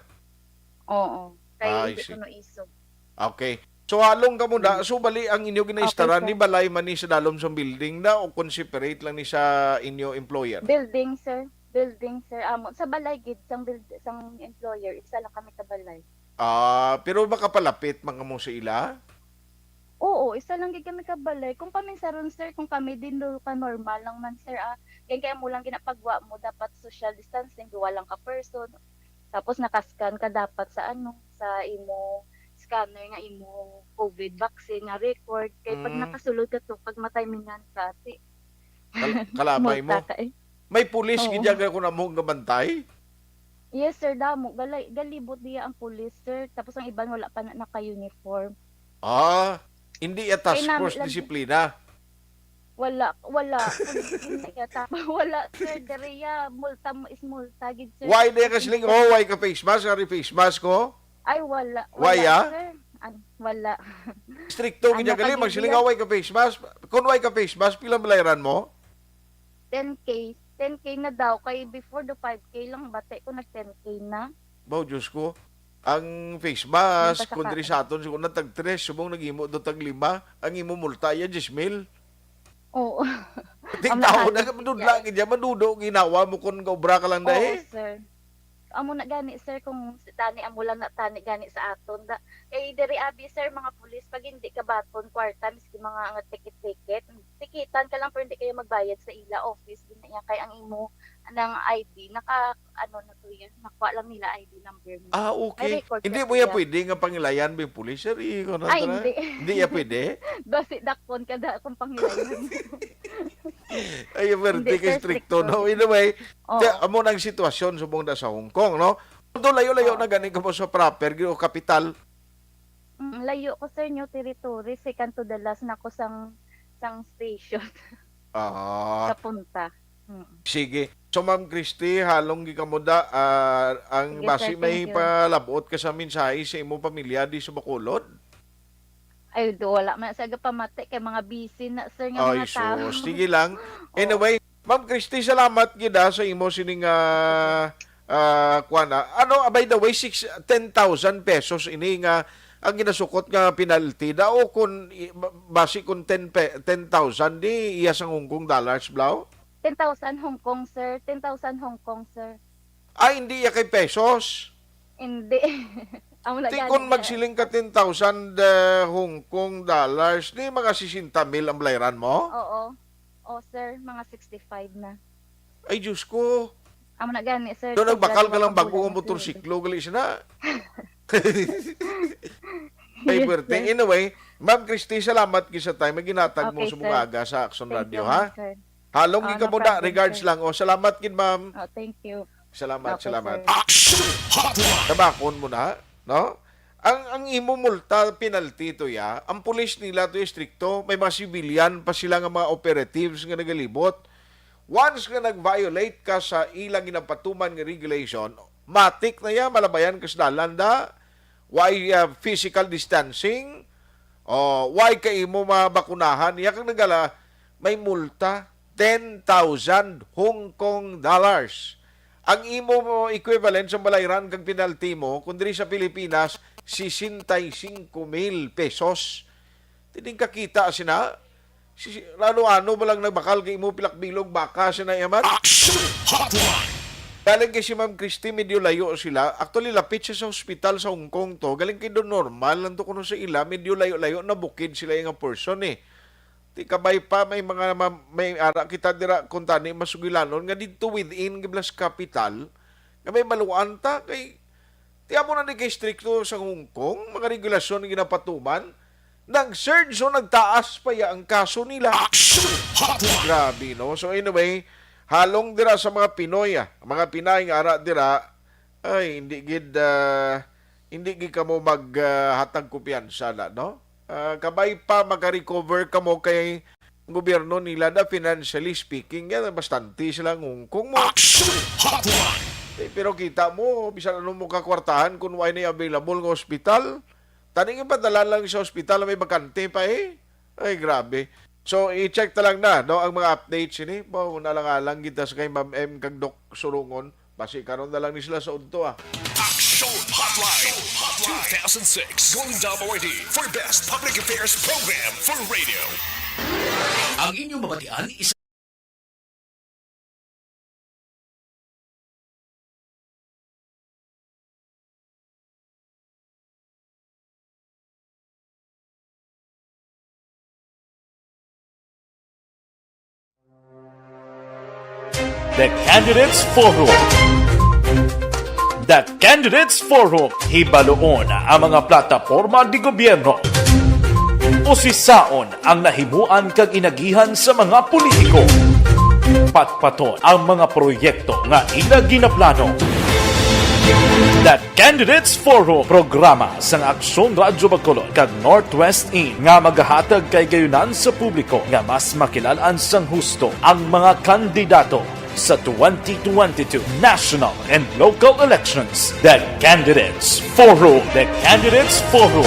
Oo, kay Ah, I hindi see. Kuno isog. Okay. So, halong kamo na, Mm. So, bali ang inyo ginaistaran, Okay, ni sir. Balay man ni sa dalom sang building na o kung separate lang ni sa inyo employer? Building, sir. Building, sir. Amo sa balay gid sang build sang employer, isa lang kami ka balay. Ah, pero makapalapit man kamo sa ila? Oo, isa lang gid kami ka balay. Kung paminsaron, sir, kung kami din do ka normal lang man, sir, ah. Kaya kaya mo lang ginapagwa mo dapat social distancing, duwa lang ka person. Tapos nakascan ka dapat sa ano, sa imo scanner nga imo COVID vaccine nga record. Kay pag Mm. Nakasulod ka to, pag matimingan ka, ti Kal- kalamay mo. Multa ka eh. May pulis Oo. gid dyan kung amo nga bantay? Yes, sir, damo. Galay, galibot diya ang pulis, sir. Tapos ang iban wala pa na naka-uniform. Ah, hindi ya task Kay nami force lang- disiplina. Wala, wala. Hindi yata. Wala, sir. Diriya, multa mo is multa, gid, sir. Why di ka siling, oh, why ka face mask? Ari face mask ko? Ay, wala. Why, Wala, ah? Sir. An, wala. Stricto Ano gid ang gali, ka, magsiling gid, nga why ka face mask. Kung why ka face mask, pila bayaran mo? ten K. ten K na daw. Kay before do five K lang, bati ko nag ten K na. Baw, Diyos ko. Ang face mask, Nagpasaka- kung diri sa aton, siguro na tag tres, subong naghimo do tag lima, ang imo multa, ya, diyes mil. Oo. Ting Ang tao nahalo na, gid madudla, siya. Gid ya, madudo, ginawa mo kung gaobra ka lang na Oo, eh. Sir. Amo na gani, sir, kung si tani amo lang na tani gani sa aton. Da, kay diri abi, sir, mga pulis, pag hindi ka baton kwarta, miski mga nga ticket-ticket, tikitan ka lang pero hindi kayo magbayad sa ila office. Gina iya kay ang imo nang I D, naka, ano na to yan, nakuha lang nila I D number mo. Ah, May okay. record Hindi ka mo ya siya. Pwede nga pangilayan ba yung pulis, sir? Ikaw na Ay, tara. hindi. Hindi ya pwede? Basi dakon ka da kung pangilayan. Ay, pwerte Hindi, kay sir, stricto, stricto. No? Anyway, Oo. Kaya, amo na ang sitwasyon subong da sa Hong Kong, no? Although layo-layo Oo. Na gani kamo sa proper, o kapital. Mm, layo ko, sir, New Territory. Second to the last na ko sang, sang station. Ah, Sa punta. Mm. Sige. So, Ma'am Christy, halong gid kamo da, ah, ang Sige, basi sir, may thank you. Palabot ka sa mensahe sa imo pamilya di sa Bacolod? Ay, do, wala man sa pamati kay mga busy na, sir, nga Ay, mga tao. Sus. Sige lang. Oo. Anyway, Ma'am Christy, salamat gid, ah, sa imo sining, ah, ah, kuwan, ah. Ano, ah, by the way, six, ten thousand pesos ini nga ang ginasukot nga penalty da o kun i-, ba-, basi kun ten pe-, ten thousand di iya sang Hong Kong dollars, Blau? Ten thousand Hong Kong, sir. Ten thousand Hong Kong, sir. Ah, hindi iya kay pesos. Hindi. Amo na Ti gani, kun sir. Magsiling ka ten thousand, eh, Hong Kong dollars, di mga sesenta mil ang balayran mo? Oo. Oh, sir, mga sixty-five na. Ay, Diyos ko. Amo na gani, sir. Doon Sobra nagbakal ka duwa lang ka bago bulan ang na, sir. Motorsiklo, gali siya na. Ay, Yes, pwerte. sir. Anyway, Ma'am Christy, salamat gid sa time. Maginatag mo Okay, sa sir. mga aga sa Action Thank Radio, you, ha? Ma'am, sir. Halong Oh, gid no ka mo na, problem, regards sir. lang. O, salamat gid, ma'am. Oh, thank you. Salamat, Okay, salamat. sir. Action Hotline! Tabakon mo na, no? Ang, ang imo multa, penalty to ya, ang pulis nila to stricto, may mga civilian pa sila nga mga operatives nga nagalibot. Once nga nag-violate ka sa ilang ginapatuman nga regulation, Matik na ya, malabayan ka sa dalan da. Why, uh, physical distancing? O, why ka imo mabakunahan? Iya kang nagala, may multa, ten thousand Hong Kong dollars. Ang imo equivalent sa balayran kag penalty mo, kung diri sa Pilipinas, sesenta y cinco mil pesos. Tining kakita sina, si, si, ano-ano ba lang nagbakal kay imo pilak bilog baka sina yaman? Action Hotline! Galing kay si Ma'am Christy, medyo layo sila. Actually, lapit siya sa hospital sa Hong Kong to. Galing kay do normal lang to kuno sa ila, medyo layo-layo na bukid sila nga person eh. Ti kabay pa may mga ma-, may ara kita dira kung tani masugilanon nga didto within Giblas Capital nga may baluan ta kay ti amo na ni kay stricto sa Hong Kong, mga regulasyon nga ginapatuman, nag-surge o nagtaas pa ya ang kaso nila. Action Hotline! Grabe, no? So anyway, halong dira sa mga Pinoy, ah, mga Pinay nga ara dira, ay, hindi gid, ah, hindi gid kamo mag, ah, hatag kumpiyansa na, no? Ah, kabay pa makarecover kamo kay gobyerno nila na financially speaking, yan, bastante sila ang Hong Kong mo. Action Hotline! Eh, pero kita mo, bisan ano mo kakwartahan kung wala na available nga ospital, taning ipadala lang sa ospital, may bakante pa eh. Ay, grabe. So, i-check ta lang na, no, ang mga updates ini. Ba, una lang alang kita sa kay Ma'am M kag Doc Surungon. Basi karon na lang ni sila sa udto, ah. Action Hotline two thousand six, Golden Dome Awardee for Best Public Affairs Program for Radio. Ang inyong mabatian is The Candidates Forum. The Candidates Forum. Hibaluon ang mga plataporma di gobyerno. Usisaon ang nahimuan kag inagihan sa mga politiko. Patpaton ang mga proyekto nga ila ginaplano. The Candidates Forum, programa sang Aksyon Radyo Bacolod kag Northwest In nga magahatag kay gayunan sa publiko nga mas makilal-an sang husto ang mga kandidato sa twenty twenty-two national and local elections. The Candidates Forum. The Candidates Forum,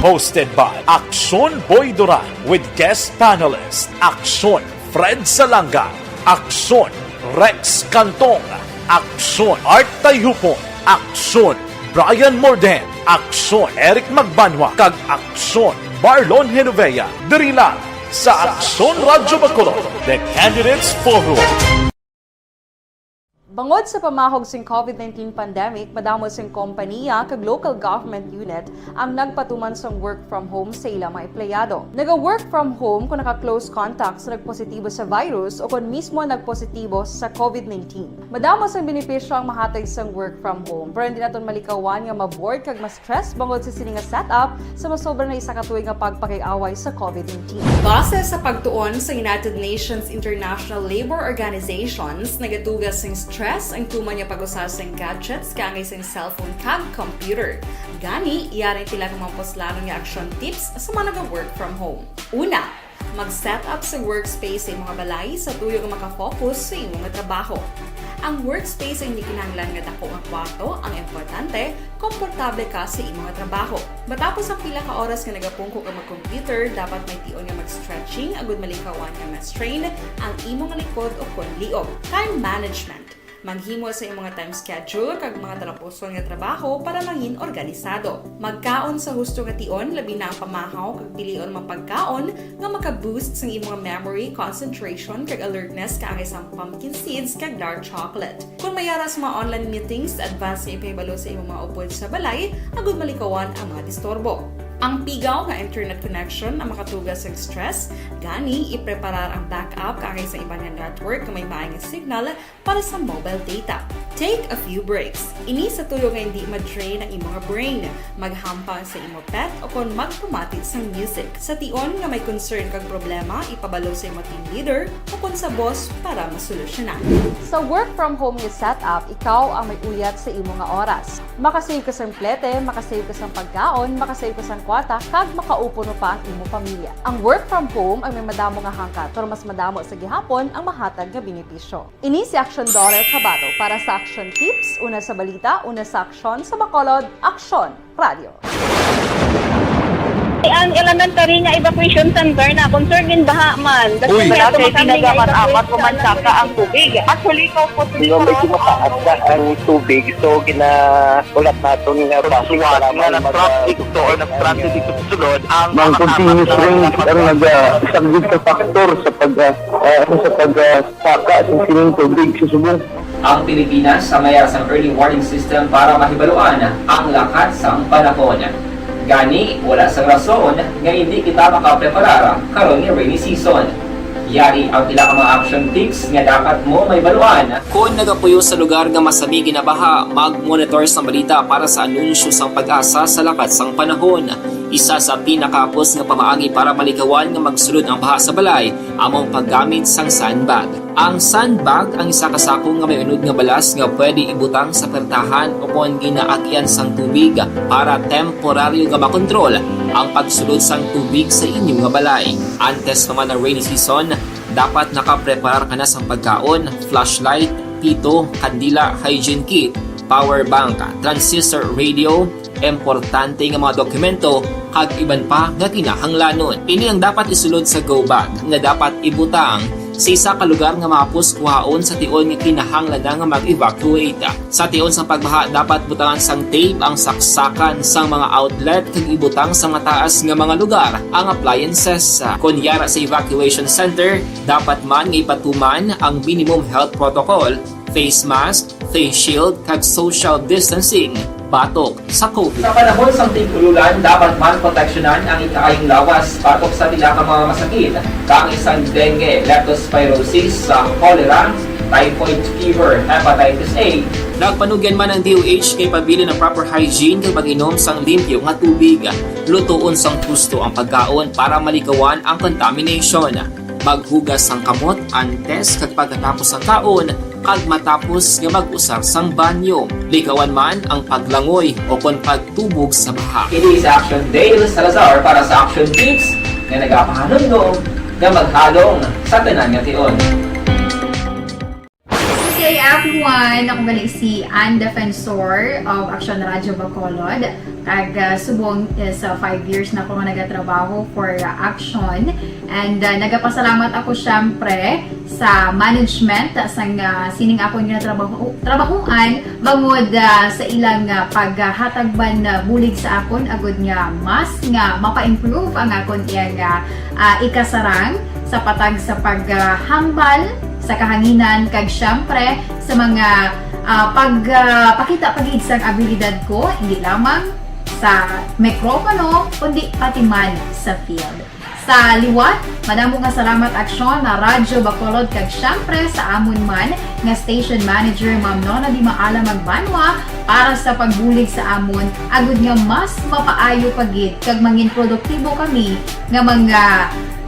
hosted by Aksyon Boy Duran with guest panelist Aksyon Fred Salanga, Aksyon Rex Cantong, Aksyon Art Tayhupon, Aksyon Brian Morden, Aksyon Eric Magbanwa, kag Aksyon Marlon Genovea, diri lang sa Aksyon Radyo Bacolod, The Candidates Forum. Bangod sa pamahog sing COVID nineteen pandemic, madamo sing kompaniya kag local government unit ang nagpatuman sang work from home sa ila mga empleyado. Naga-work from home kung naka-close contact sa nagpositibo sa virus o kon mismo nagpositibo sa COVID nineteen. Madamo sang benepisyo ang mahatag sang work from home, pero hindi naton malikawan nga ma-bored kag ma-stress bangod sa sini nga setup sa masobra na isa ka tuig nga pagpakig-away sa COVID nineteen. Base sa pagtuon sa United Nations International Labour Organizations, nagatuga sing stress ang tuman nga pag-usa sing gadgets kaangay sing cellphone kag computer. Gani, yari ang pila ka mga puslanon nga action tips sa mga naga-work from home. Una, mag-set up sa workspace sa imong balay sa tuyo nga makafocus sa imong trabaho. Ang workspace ay hindi kinahanglan nga dako nga kwarto, ang importante, komportable ka sa imong trabaho. Matapos ang pila ka oras nga nagapungko ka mag-computer, dapat may tion nga mag-stretching agud malikawan nga ma-strain ang imong likod o kon liog. Time management. Maghimo sa imong time schedule kag mga talapuson nga trabaho para mangin organisado. Magkaon sa husto nga tion, labi na ang pamahaw kag pilion mga pagkaon nga maka-boost sang imong memory, concentration, kag alertness kaangay sang pumpkin seeds kag dark chocolate. Kon may ara sa mga online meetings, advance nga ipahibalo sa imong mga upod sa balay agud malikawan ang mga disturbo. Ang pigaw nga internet connection ang makatuga sang stress, gani ipreparar ang backup kaangay sa iban nga network nga may maayo nga signal para sa mobile data. Take a few breaks. Ini sa tuyo nga hindi ma-drain ang imo nga brain. Maghampang sa imo pet o kon magpamati sang music. Sa tion nga may concern kag problema, ipabalo sa imo team leader o kon sa boss para masolusyonan. Sa work from home nga setup, ikaw ang may uyat sa imo nga oras. Makasave ka sang plete, makasave ka sang pagkaon, makasave ka sang kwata kag makaupuno pa ang imo pamilya. Ang work from home ang may madamo nga hangkat, pero mas madamo sa gihapon ang mahatag nga benepisyo. Ini si Action Daughter Kabato para sa Action Tips, una sa balita, una sa aksyon, sa Bacolod, Aksyon Radio. Ang elementary nga evacuation center na concern in baha man. Uy. Wala kay pinagaman amat ko man saka ang tubig. Actually, ko po. Di ba, medyo mataas na ang tubig, so gina-, ulat naton nga basi nga nag-traffic to or nag-traffic dito sa sulod ang mga continuous rain ang nag-, ah, isa gid sa factor sa pag, ah, ah, ano, sa pag, ah, saka sa sining tubig sa subong. Ang Pilipinas sa mayar sang early warning system para mahibaluan ang lakat sang panahon. Gani, wala sang rason nga hindi kita makapreparar karon nga rainy season. Yari ang pila ka mga action tips nga dapat mo mahibaluan. Kon nagapuyo sa lugar nga masami ginabaha, mag-monitor sang balita para sa anunsyo sang PAGASA sa lakat sang panahon. Isa sa pinakahapos nga pamaagi para malikawan nga magsulod ang baha sa balay amo ang paggamit sang sandbag. Ang sandbag ang isa ka sako nga may unod nga balas nga pwede ibutang sa pertahan o kon ginaagyan sang tubig para temporaryo nga makontrol ang pagsulod sang tubig sa inyo nga balay. Antes pa man ang rainy season, dapat nakapreparar ka na sang pagkaon, flashlight, pito, kandila, hygiene kit, power bank, transistor radio, importante nga mga dokumento, kag iban pa nga kinahanglanon. Ini ang dapat isulod sa go bag nga dapat ibutang sa isa ka lugar nga mahapos kuhaon sa tion nga kinahanglan na nga mag-evacuate. Sa tion sang pagbaha, dapat butangan sang tape ang saksakan sang mga outlet kag ibutang sa mataas nga mga lugar ang appliances. Kon yara sa evacuation center, dapat man nga ipatuman ang minimum health protocol, face mask, face shield, kag social distancing batok sa COVID. Sa panahon sang tig-ululan, dapat man proteksyonan ang ikaayong lawas batok sa pila ka mga masakit, kaangay sang dengue, leptospirosis, sa cholera, typhoid fever, hepatitis A. Nagpanugyan man ang D O H nga ipabilin ang proper hygiene kag pag-inom sang limpyo nga tubig. Lutoon sang husto ang pagkaon para malikawan ang contamination. Maghugas sang kamot antes kag pagkatapos sang kaon, kag matapos nga mag-usar sang banyo. Likawan man ang paglangoy o kon pagtubog sa baha. Kini sa Action Dale Salazar para sa Action Tips nga nagapahanumdom nga maghalong sa tanan nga tion. Good day, everyone! Ako gali si Ann Defensor of Action Radio Bacolod. Kag, ah, subong is, ah, five years na ako nga nagatrabaho for, ah, Action. And, ah, nagapasalamat ako, syempre, sa management, ah, sang, ah, sining akon nga trabaho, trabahuan, bangod, ah, sa ilang, ah, paghatag man, ah, bulig sa akon, agud nga mas nga mapa-improve ang akon iyang, ah, ah, ikasarang sa patag sa paghambal sa kahanginan, kag, syempre, sa mga, ah, pag, ah, pakita pa gid sang abilidad ko, hindi lamang sa mikropono, kundi pati man sa field. Sa liwat, madamo nga salamat, Aksyon, na Radyo Bacolod, kag syempre sa amon man nga station manager, Ma'am Nona Di Maala Magbanwa, para sa pagbulig sa amon, agud nga mas mapaayo pa gid kag mangin produktibo kami nga mga,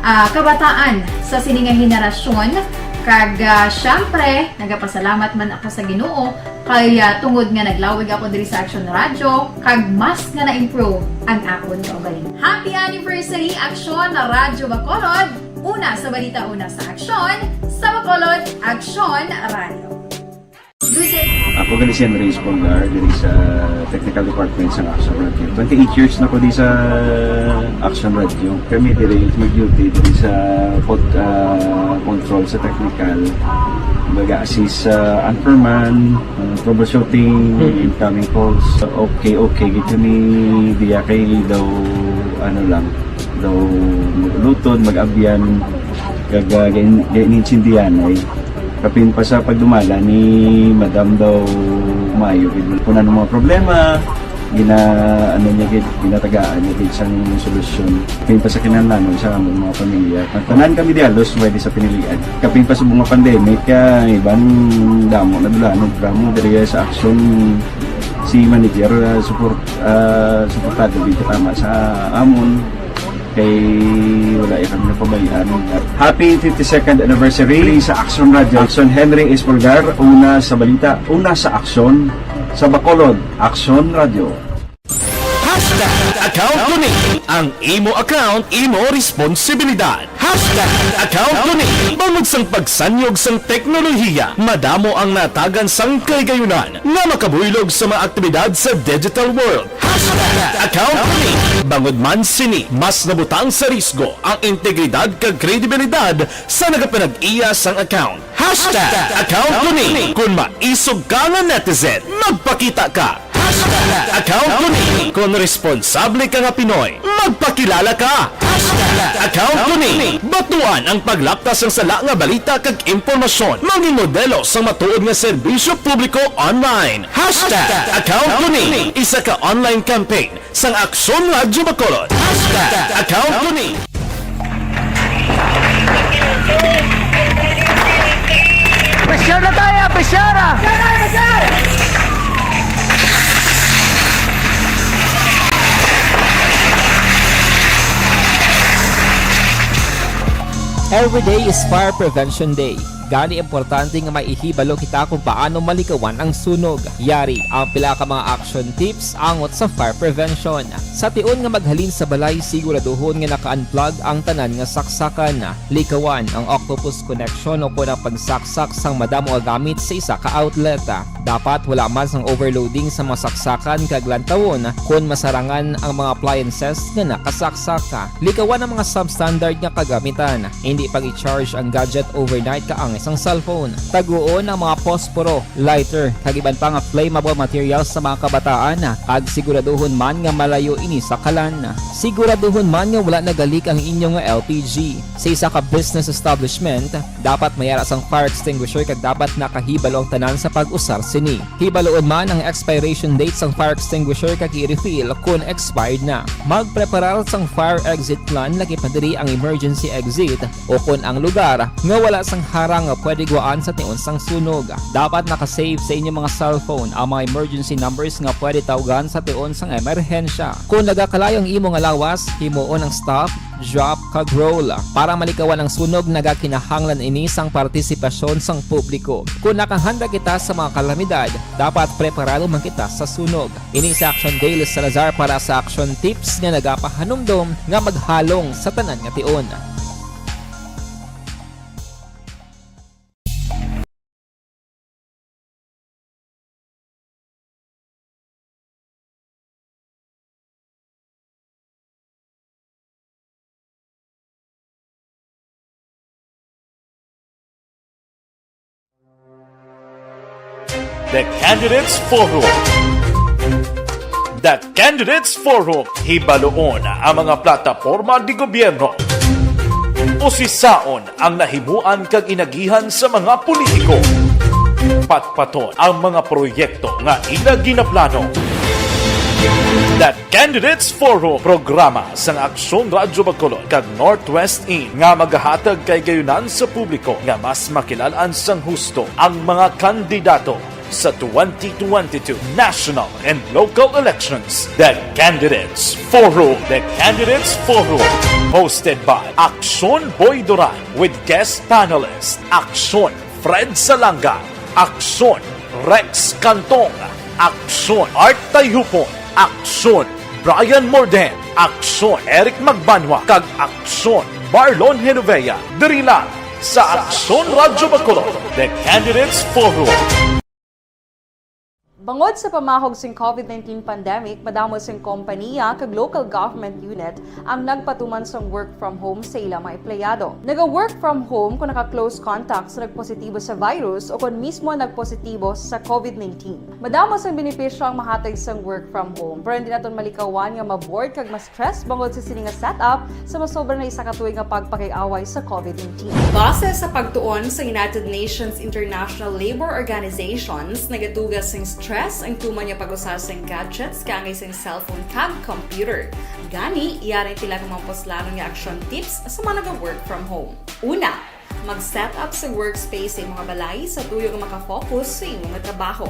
ah, kabataan sa sini nga henerasyon. Kag, ah, syempre, nagapasalamat man ako sa Ginoo kay, ah, tungod nga naglawig ako diri sa Action Radio, kag mas nga na-improve ang akon kaugalingon. Happy anniversary, Action na Radyo Bacolod! Una sa balita, una sa aksyon, sa Bacolod, Action Radio. Good day. Ako gali si Andres Polgar, diri sa technical department sa Action Radio. Twenty-eight years na ko di sa Action Radio. Kami diri mag-duty diri sa pod-, ah, control sa technical. Baga assist sa anchorman, ah, troubleshooting, incoming calls. Okay, okay, gid kami diya kay daw, ano lang, daw maglutod, mag-abyan, kag, ah, gain-, gain-, intindihan ay kapin pa sa pagdumala ni Madam daw maayo gid. Kung ano mga problema, gina-, ano niya gid, ginatagaan niya gid sang solusyon. Kapin pa sa kinahanglanon sa among mga pamilya. Tanan kami di halos pwede sa pinilian. Kapin pa sa mga pandemic, ah, iban damo na dulanon, drama diri sa Action si manager, ah, support, ah, suportado gid tama sa amon. Kay wala ya kami napabayaan. Happy fifty-second anniversary sa Action Radio. Action Henry Espolgar, una sa balita, una sa aksyon, sa Bacolod, Action Radio. Hashtag account ko ni. Ang imo account, imo responsibilidad. Hashtag account ko ni. Bangod sang pagsanyog sang teknolohiya, madamo ang natagan sang kahigayunan nga makabuylog sa mga aktibidad sa digital world. Hashtag account ko ni. Bangod man sini, mas nabutang sa risgo ang integridad kag kredibilidad sa nagapanag-iya sang account. Hashtag account ko ni. Kung maisog ka nga netizen, magpakita ka. Hashtag account ko ni. Kung responsable ka nga Pinoy, magpakilala ka. Hashtag account ko ni. Batuan ang paglapta sang sala nga balita kag impormasyon. Maging modelo sang matuod nga serbisyo publiko online. Hashtag account ko ni. Isa ka online campaign sang Aksyon Radyo Bacolod. Hashtag account ko ni. Pressure na tayo! Pressure na! Every day is Fire Prevention Day. Gani, importante nga may ihibalo kita kung paano malikawan ang sunog. Yari ang pila ka mga action tips angot sa fire prevention. Sa tion nga maghalin sa balay, siguraduhon nga naka-unplug ang tanan nga saksakan. Likawan ang octopus connection o kon ang pagsaksak sang madamo nga gamit sa isa ka outlet. Dapat wala man sang overloading sa mga saksakan kag lantawon kon masarangan ang mga appliances nga nakasaksak. Likawan ang mga substandard nga kagamitan. Indi pag-i-charge ang gadget overnight kaangay sang cellphone. Taguon ang mga posporo, lighter, kag iban pa nga flammable materials sa mga kabataan, kag siguraduhon man nga malayo ini sa kalan. Siguraduhon man nga wala nagalik ang inyo nga L P G. Sa isa ka business establishment, dapat may ara sang fire extinguisher kag dapat nakahibalo ang tanan sa pag-usar sini. Hibaluon man ang expiration date sang fire extinguisher kag i-refill kon expired na. Magpreparar sang fire exit plan, lakip na diri ang emergency exit o kon ang lugar nga wala sang harang nga pwede gwaan sa tion sang sunog. Dapat naka-save sa inyo mga cellphone ang mga emergency numbers nga pwede tawgan sa tion sang emerhensya. Kon nagakalayo ang imo nga lawas, himuon ang stop, drop, kag roll. Para malikawan ang sunog, nagakinahanglan ini sang partisipasyon sang publiko. Kon nakahanda kita sa mga kalamidad, dapat preparado man kita sa sunog. Ini si Action Dale Salazar para sa Action Tips nga nagapahanumdom nga maghalong sa tanan nga tion. The Candidates Forum. The Candidates Forum. Hibaluon ang mga plataporma de gobyerno. Usisaon ang nahimuan kag inagihan sa mga politiko. Patpaton ang mga proyekto nga ila ginaplano. The Candidates Forum, programa sang Aksyon Radyo Bacolod kag Northwest In nga magahatag kahigayunan sa publiko nga mas makilal-an sang husto ang mga kandidato sa twenty twenty-two national and local elections. The Candidates Forum. The Candidates Forum, hosted by Aksyon Boy Duran with guest panelist Aksyon Fred Salanga, Aksyon Rex Cantong, Aksyon Art Tayhupon, Aksyon Brian Morden, Aksyon Eric Magbanwa, kag Aksyon Marlon Genovea, diri lang sa Aksyon Radyo Bacolod, The Candidates Forum. Bangod sa pamahog sing COVID nineteen pandemic, madamo sing kompaniya kag local government unit ang nagpatuman sang work from home sa ila mga empleyado. Naga-work from home kon naka-close contact sa nagpositibo sa virus o kon mismo nagpositibo sa COVID nineteen. Madamo sang benepisyo ang mahatag sang work from home, pero hindi naton malikawan nga ma-bored kag ma-stress bangod sa sini nga setup sa masobra na isa ka tuig nga pagpakig-away sa COVID nineteen. Base sa pagtuon sa United Nations International Labor Organizations, nagatuga sing stress ang tuman nga pag-usar sing gadgets kaangay sing cellphone kag computer. Gani, yari ang pila ka mga puslanon nga action tips sa mga naga-work from home. Una, mag-set up sa workspace sa imong balay sa tuyo nga makafocus sa imo nga trabaho.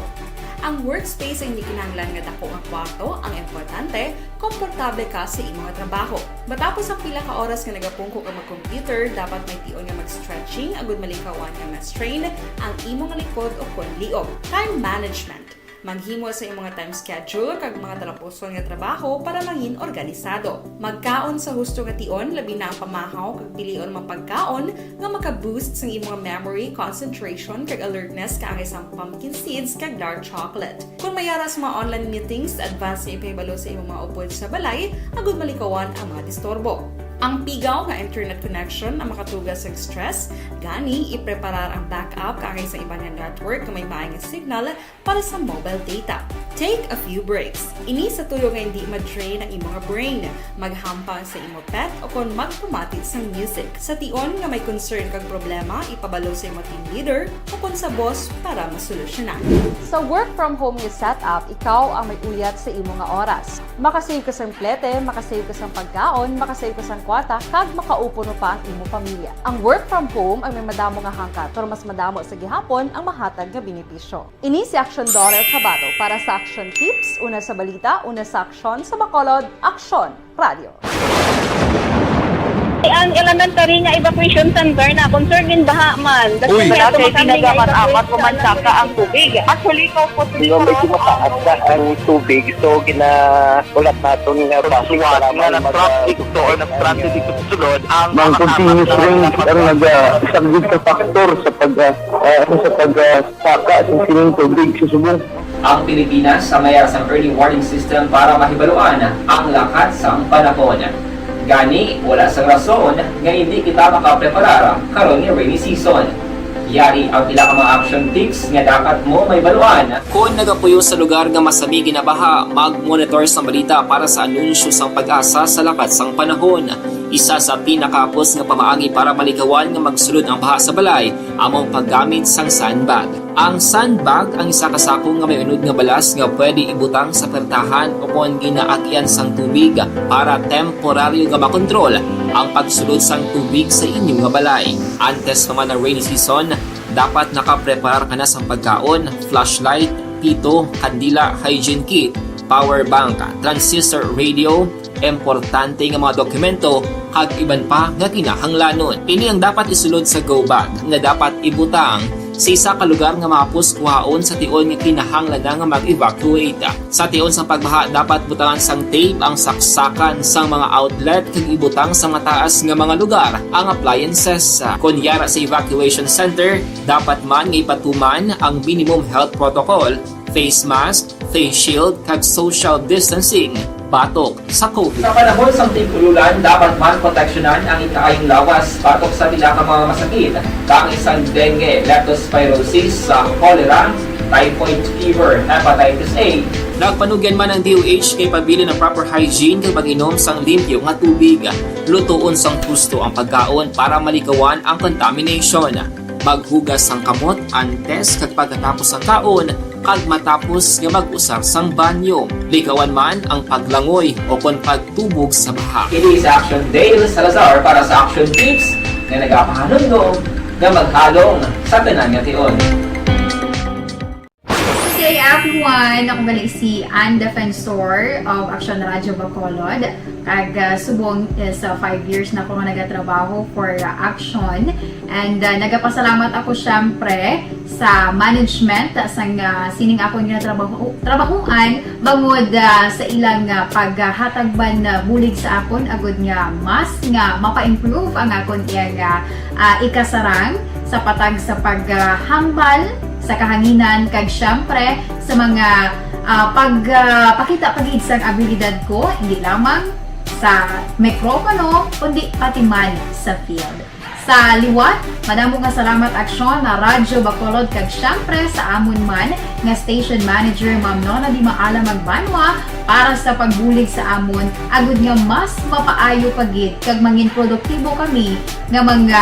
Ang workspace ang hindi kinahanglan nga dako nga kwarto, ang importante, komportable ka sa imo nga trabaho. Matapos ang pila ka oras nga nagapungko ka mag-computer, dapat may tion nga mag-stretching agud malikawan nga ma-strain ang imo nga likod o kon liog. Time management. Maghimo sa imong time schedule kag mga talapuson nga trabaho para mangin organisado. Magkaon sa husto nga tion, labi na ang pamahaw kag pilion mga pagkaon nga maka-boost sang imong memory, concentration, kag alertness kaangay sang pumpkin seeds kag dark chocolate. Kung may ara sa mga online meetings, advance nga ipahibalo sa imong mga upod sa balay agud malikawan ang mga disturbo. Ang pigaw nga internet connection ang makatuga sa stress, gani ipreparar ang backup kaangay sa iban nga network nga may maay nga signal para sa mobile data. Take a few breaks. Ini sa tuyo nga hindi ma-drain ang imong brain. Maghampang sa imo pet o kon magpamati sang music. Sa tion nga may concern kag problema, ipabalo sa imo team leader o kon sa boss para masolusyonan. Sa work from home nga setup, ikaw ang may uyat sa imo nga oras. Makasave ka sang plete, makasave ka sang pagkaon, makasave ka sang kwata, kag makaupo pa ang imo pamilya. Ang work from home ang may madamo nga hangkat, pero mas madamo sa gihapon ang mahatag nga benepisyo. Ini si Action Dorel Cabato para sa Action Tips, una sa balita, una sa aksyon, sa Bacolod, Aksyon Radio. Ang elementary nga evacuation center na concerned in baha man. Uy, Kasi wala kay tinaga man amat ko man saka ang tubig. Actually, ko po. Di ba, medyo mataas na ang tubig, so ginaulat naton nga basi para nga mag-, na-traffic to or na-stranded dito sa sulod ang mga continuous rain ang nagasaglit sa factor sa pag, ah, ah, sa pag, ah, saka sa sining tubig sa subong. Ang Pilipinas ang may sang early warning system para mahibaluan ang lakat sang panahon. Gani, wala sang rason nga hindi kita makapreparar karon nga rainy season. Yari ang pila ka mga action tips nga dapat mo mahibaluan. Kon nagapuyo sa lugar nga masami ginabaha, mag-monitor sang balita para sa anunsyo sang PAGASA sa lakat sang panahon. Isa sa pinakahapos nga pamaagi para malikawan nga magsulod ang baha sa balay amo ang paggamit sang sandbag. Ang sandbag ang isa ka sako nga may unod nga balas nga pwede ibutang sa pertahan o kon ginaagian sang tubig para temporaryo nga makontrol ang pagsulod sang tubig sa inyo nga balay. Antes pa man ang rainy season, dapat nakapreparar ka na sang pagkaon, flashlight, pito, kandila, hygiene kit, power bank, transistor radio, importante nga mga dokumento, kag iban pa nga kinahanglanon. Ini ang dapat isulod sa go bag nga dapat ibutang sa isa ka lugar nga mahapos kuhaon sa tion nga kinahanglan na nga mag-evacuate. Sa tion sang pagbaha, dapat butangan sang tape ang saksakan sang mga outlet kag ibutang sa mataas nga mga lugar ang appliances. Kon yara sa evacuation center, dapat man nga ipatuman ang minimum health protocol, face mask, face shield, kag social distancing batok sa COVID. Sa panahon sang tig-ululan, dapat man proteksyonan ang ikaayong lawas batok sa pila ka mga masakit, kaangay sang dengue, leptospirosis, sa cholera, typhoid fever, hepatitis A. Nagpanugyan man ang D O H nga ipabilin ang proper hygiene kag pag-inom sang limpyo nga tubig. Lutoon sang husto ang pagkaon para malikawan ang contamination. Maghugas sang kamot antes kag pagkatapos sang kaon, kag matapos nga mag-usar sang banyo. Likawan man ang paglangoy o kon pagtubog sa baha. Ini si Action Dale Salazar para sa Action Tips nga nagapahanumdom nga maghalong sa tanan nga tion. Good day, everyone. Ako gali si Ann Defensor of Action Radio Bacolod. Kag, ah, subong is, ah, five years na ako nga nagatrabaho for, ah, Action. And, ah, nagapasalamat ako, syempre, sa management sang, ah, sining akon nga trabaho, trabahoan bangod, ah, sa ilang, ah, paghatag man, ah, bulig sa akon agud nga mas nga mapa-improve ang akon iyang, ah, ah, ikasarang sa patag sa paghambal sa kahanginan kag, syempre, sa mga, ah, pag, ah, pakita pa gid sang abilidad ko, hindi lamang sa mikropono, kundi pati man sa field. Sa liwat, madamo nga salamat, Aksyon, na Radyo Bacolod, kag syempre sa amon man nga station manager, Ma'am Nona Di Maala Magbanwa, para sa pagbulig sa amon, agud nga mas mapaayo pa gid kag mangin produktibo kami nga mga,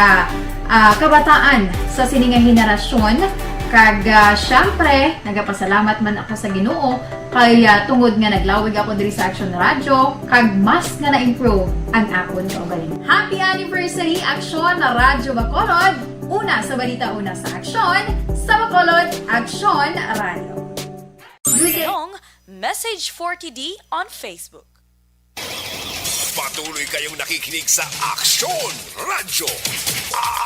ah, kabataan sa sini nga henerasyon. Kag, ah, syempre, nagapasalamat man ako sa Ginoo kay, ah, tungod nga naglawig ako diri sa Action Radio, kag mas nga na-improve ang akon kaugalingon. Happy anniversary, Action Radyo Bacolod! Una sa balita, una sa aksyon, sa Bacolod, Action Radio. Good day. Message forty D on Facebook. Patuloy kayong nakikinig sa Aksyon Radyo.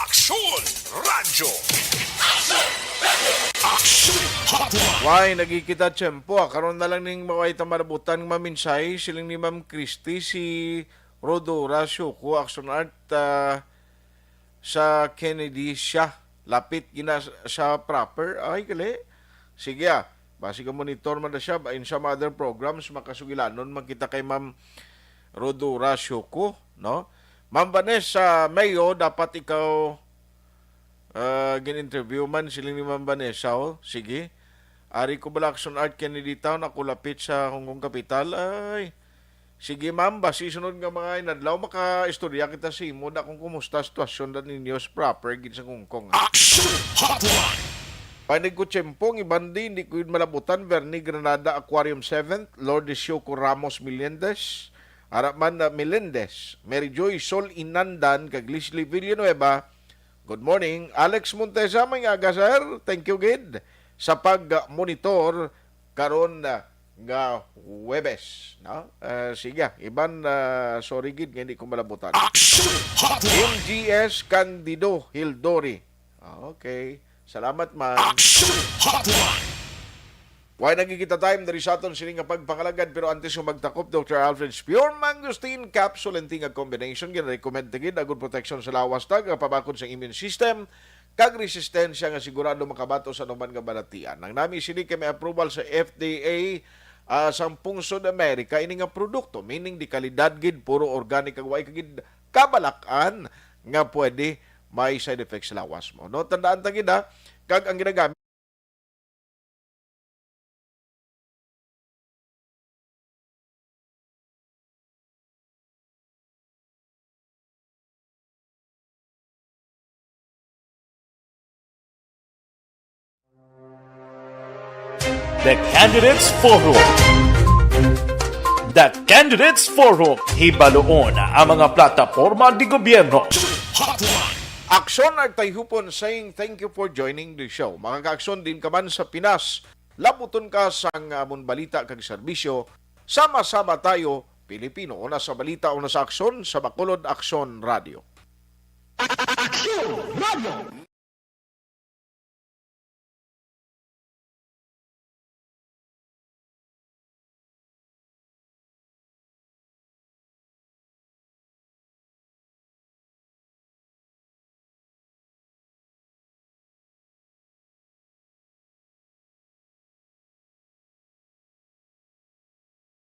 Aksyon Radyo. Aksyon Hotline. Why, nagikita tiyempo, ah. Karon na lang ning maway ta malabutan nga mensahe, siling ni Ma'am Christy, si Rodora Sioko, Action Art, ah, sa Kennedy siya. Lapit gina sa proper. Ay, gali. Sige, ah. Basi ka monitor man na siya, ba, in some other programs, makasugilanon man kita kay Ma'am Rodora Sioko, no? Ma'am Vanessa Mayo, dapat ikaw, ah, gin-interview man, siling ni Ma'am Vanessa, oh. Sige. Ari ko bala, Action Art Kennedy Town, ako lapit sa Hong Kong Kapital. Ay, sige, ma'am, basi sunod nga mga inadlaw, makaistorya kita sa imo na kung kumusta ang sitwasyon na ninyo sa proper gid sa Hong Kong, ah. Action Hotline. Panig ko tiyempo, ang iban di, hindi ko yun malabutan, Bernie Granada, Aquarium seventh, Lourdes Yoko Ramos Melendez, Araman, ah, Melendez, Mary Joy Sol Inandan, kag Leslie Villanueva. Good morning, Alex Montesa, may aga, sir. Thank you gid sa pag-monitor karon, ah, nga Huwebes, no? Ah, sige, iban, ah, sorry gid nga hindi ko malabutan. Action Hotline. M G S Candido Hildori. Ah, okay. Salamat man. Action Hotline. Why nagkikita time diri sa aton sini nga pagpangalagad, pero antes ko magtakop, Doctor Alfred Spior Mangustin Capsule and Tingag Combination, ginarecommend ta gid, agud proteksyon sa lawas ta, kapabakod sa immune system, kag resistensya nga sigurado makabato sa anuman nga balatian. Ang nami sini kay may approval sa F D A, ah, sang pungsod Amerika ini nga produkto, meaning di kalidad gid, puro organic kag way ka gid kabalak-an nga pwede may side effects sa lawas mo. No, tandaan ta gid, ha, kag ang ginagamit The Candidates Forum. The Candidates Forum. Hibaluon ang mga plataporma di gobyerno. Aksyon ang tayhupon saying thank you for joining the show. Makakaaksyon din ka man sa Pinas. Labuton ka sang amon balita kag serbisyo. Sama-sama tayo, Pilipino. Una sa balita, una sa aksyon, sa Bacolod Aksyon Radio. Aksyon Radio.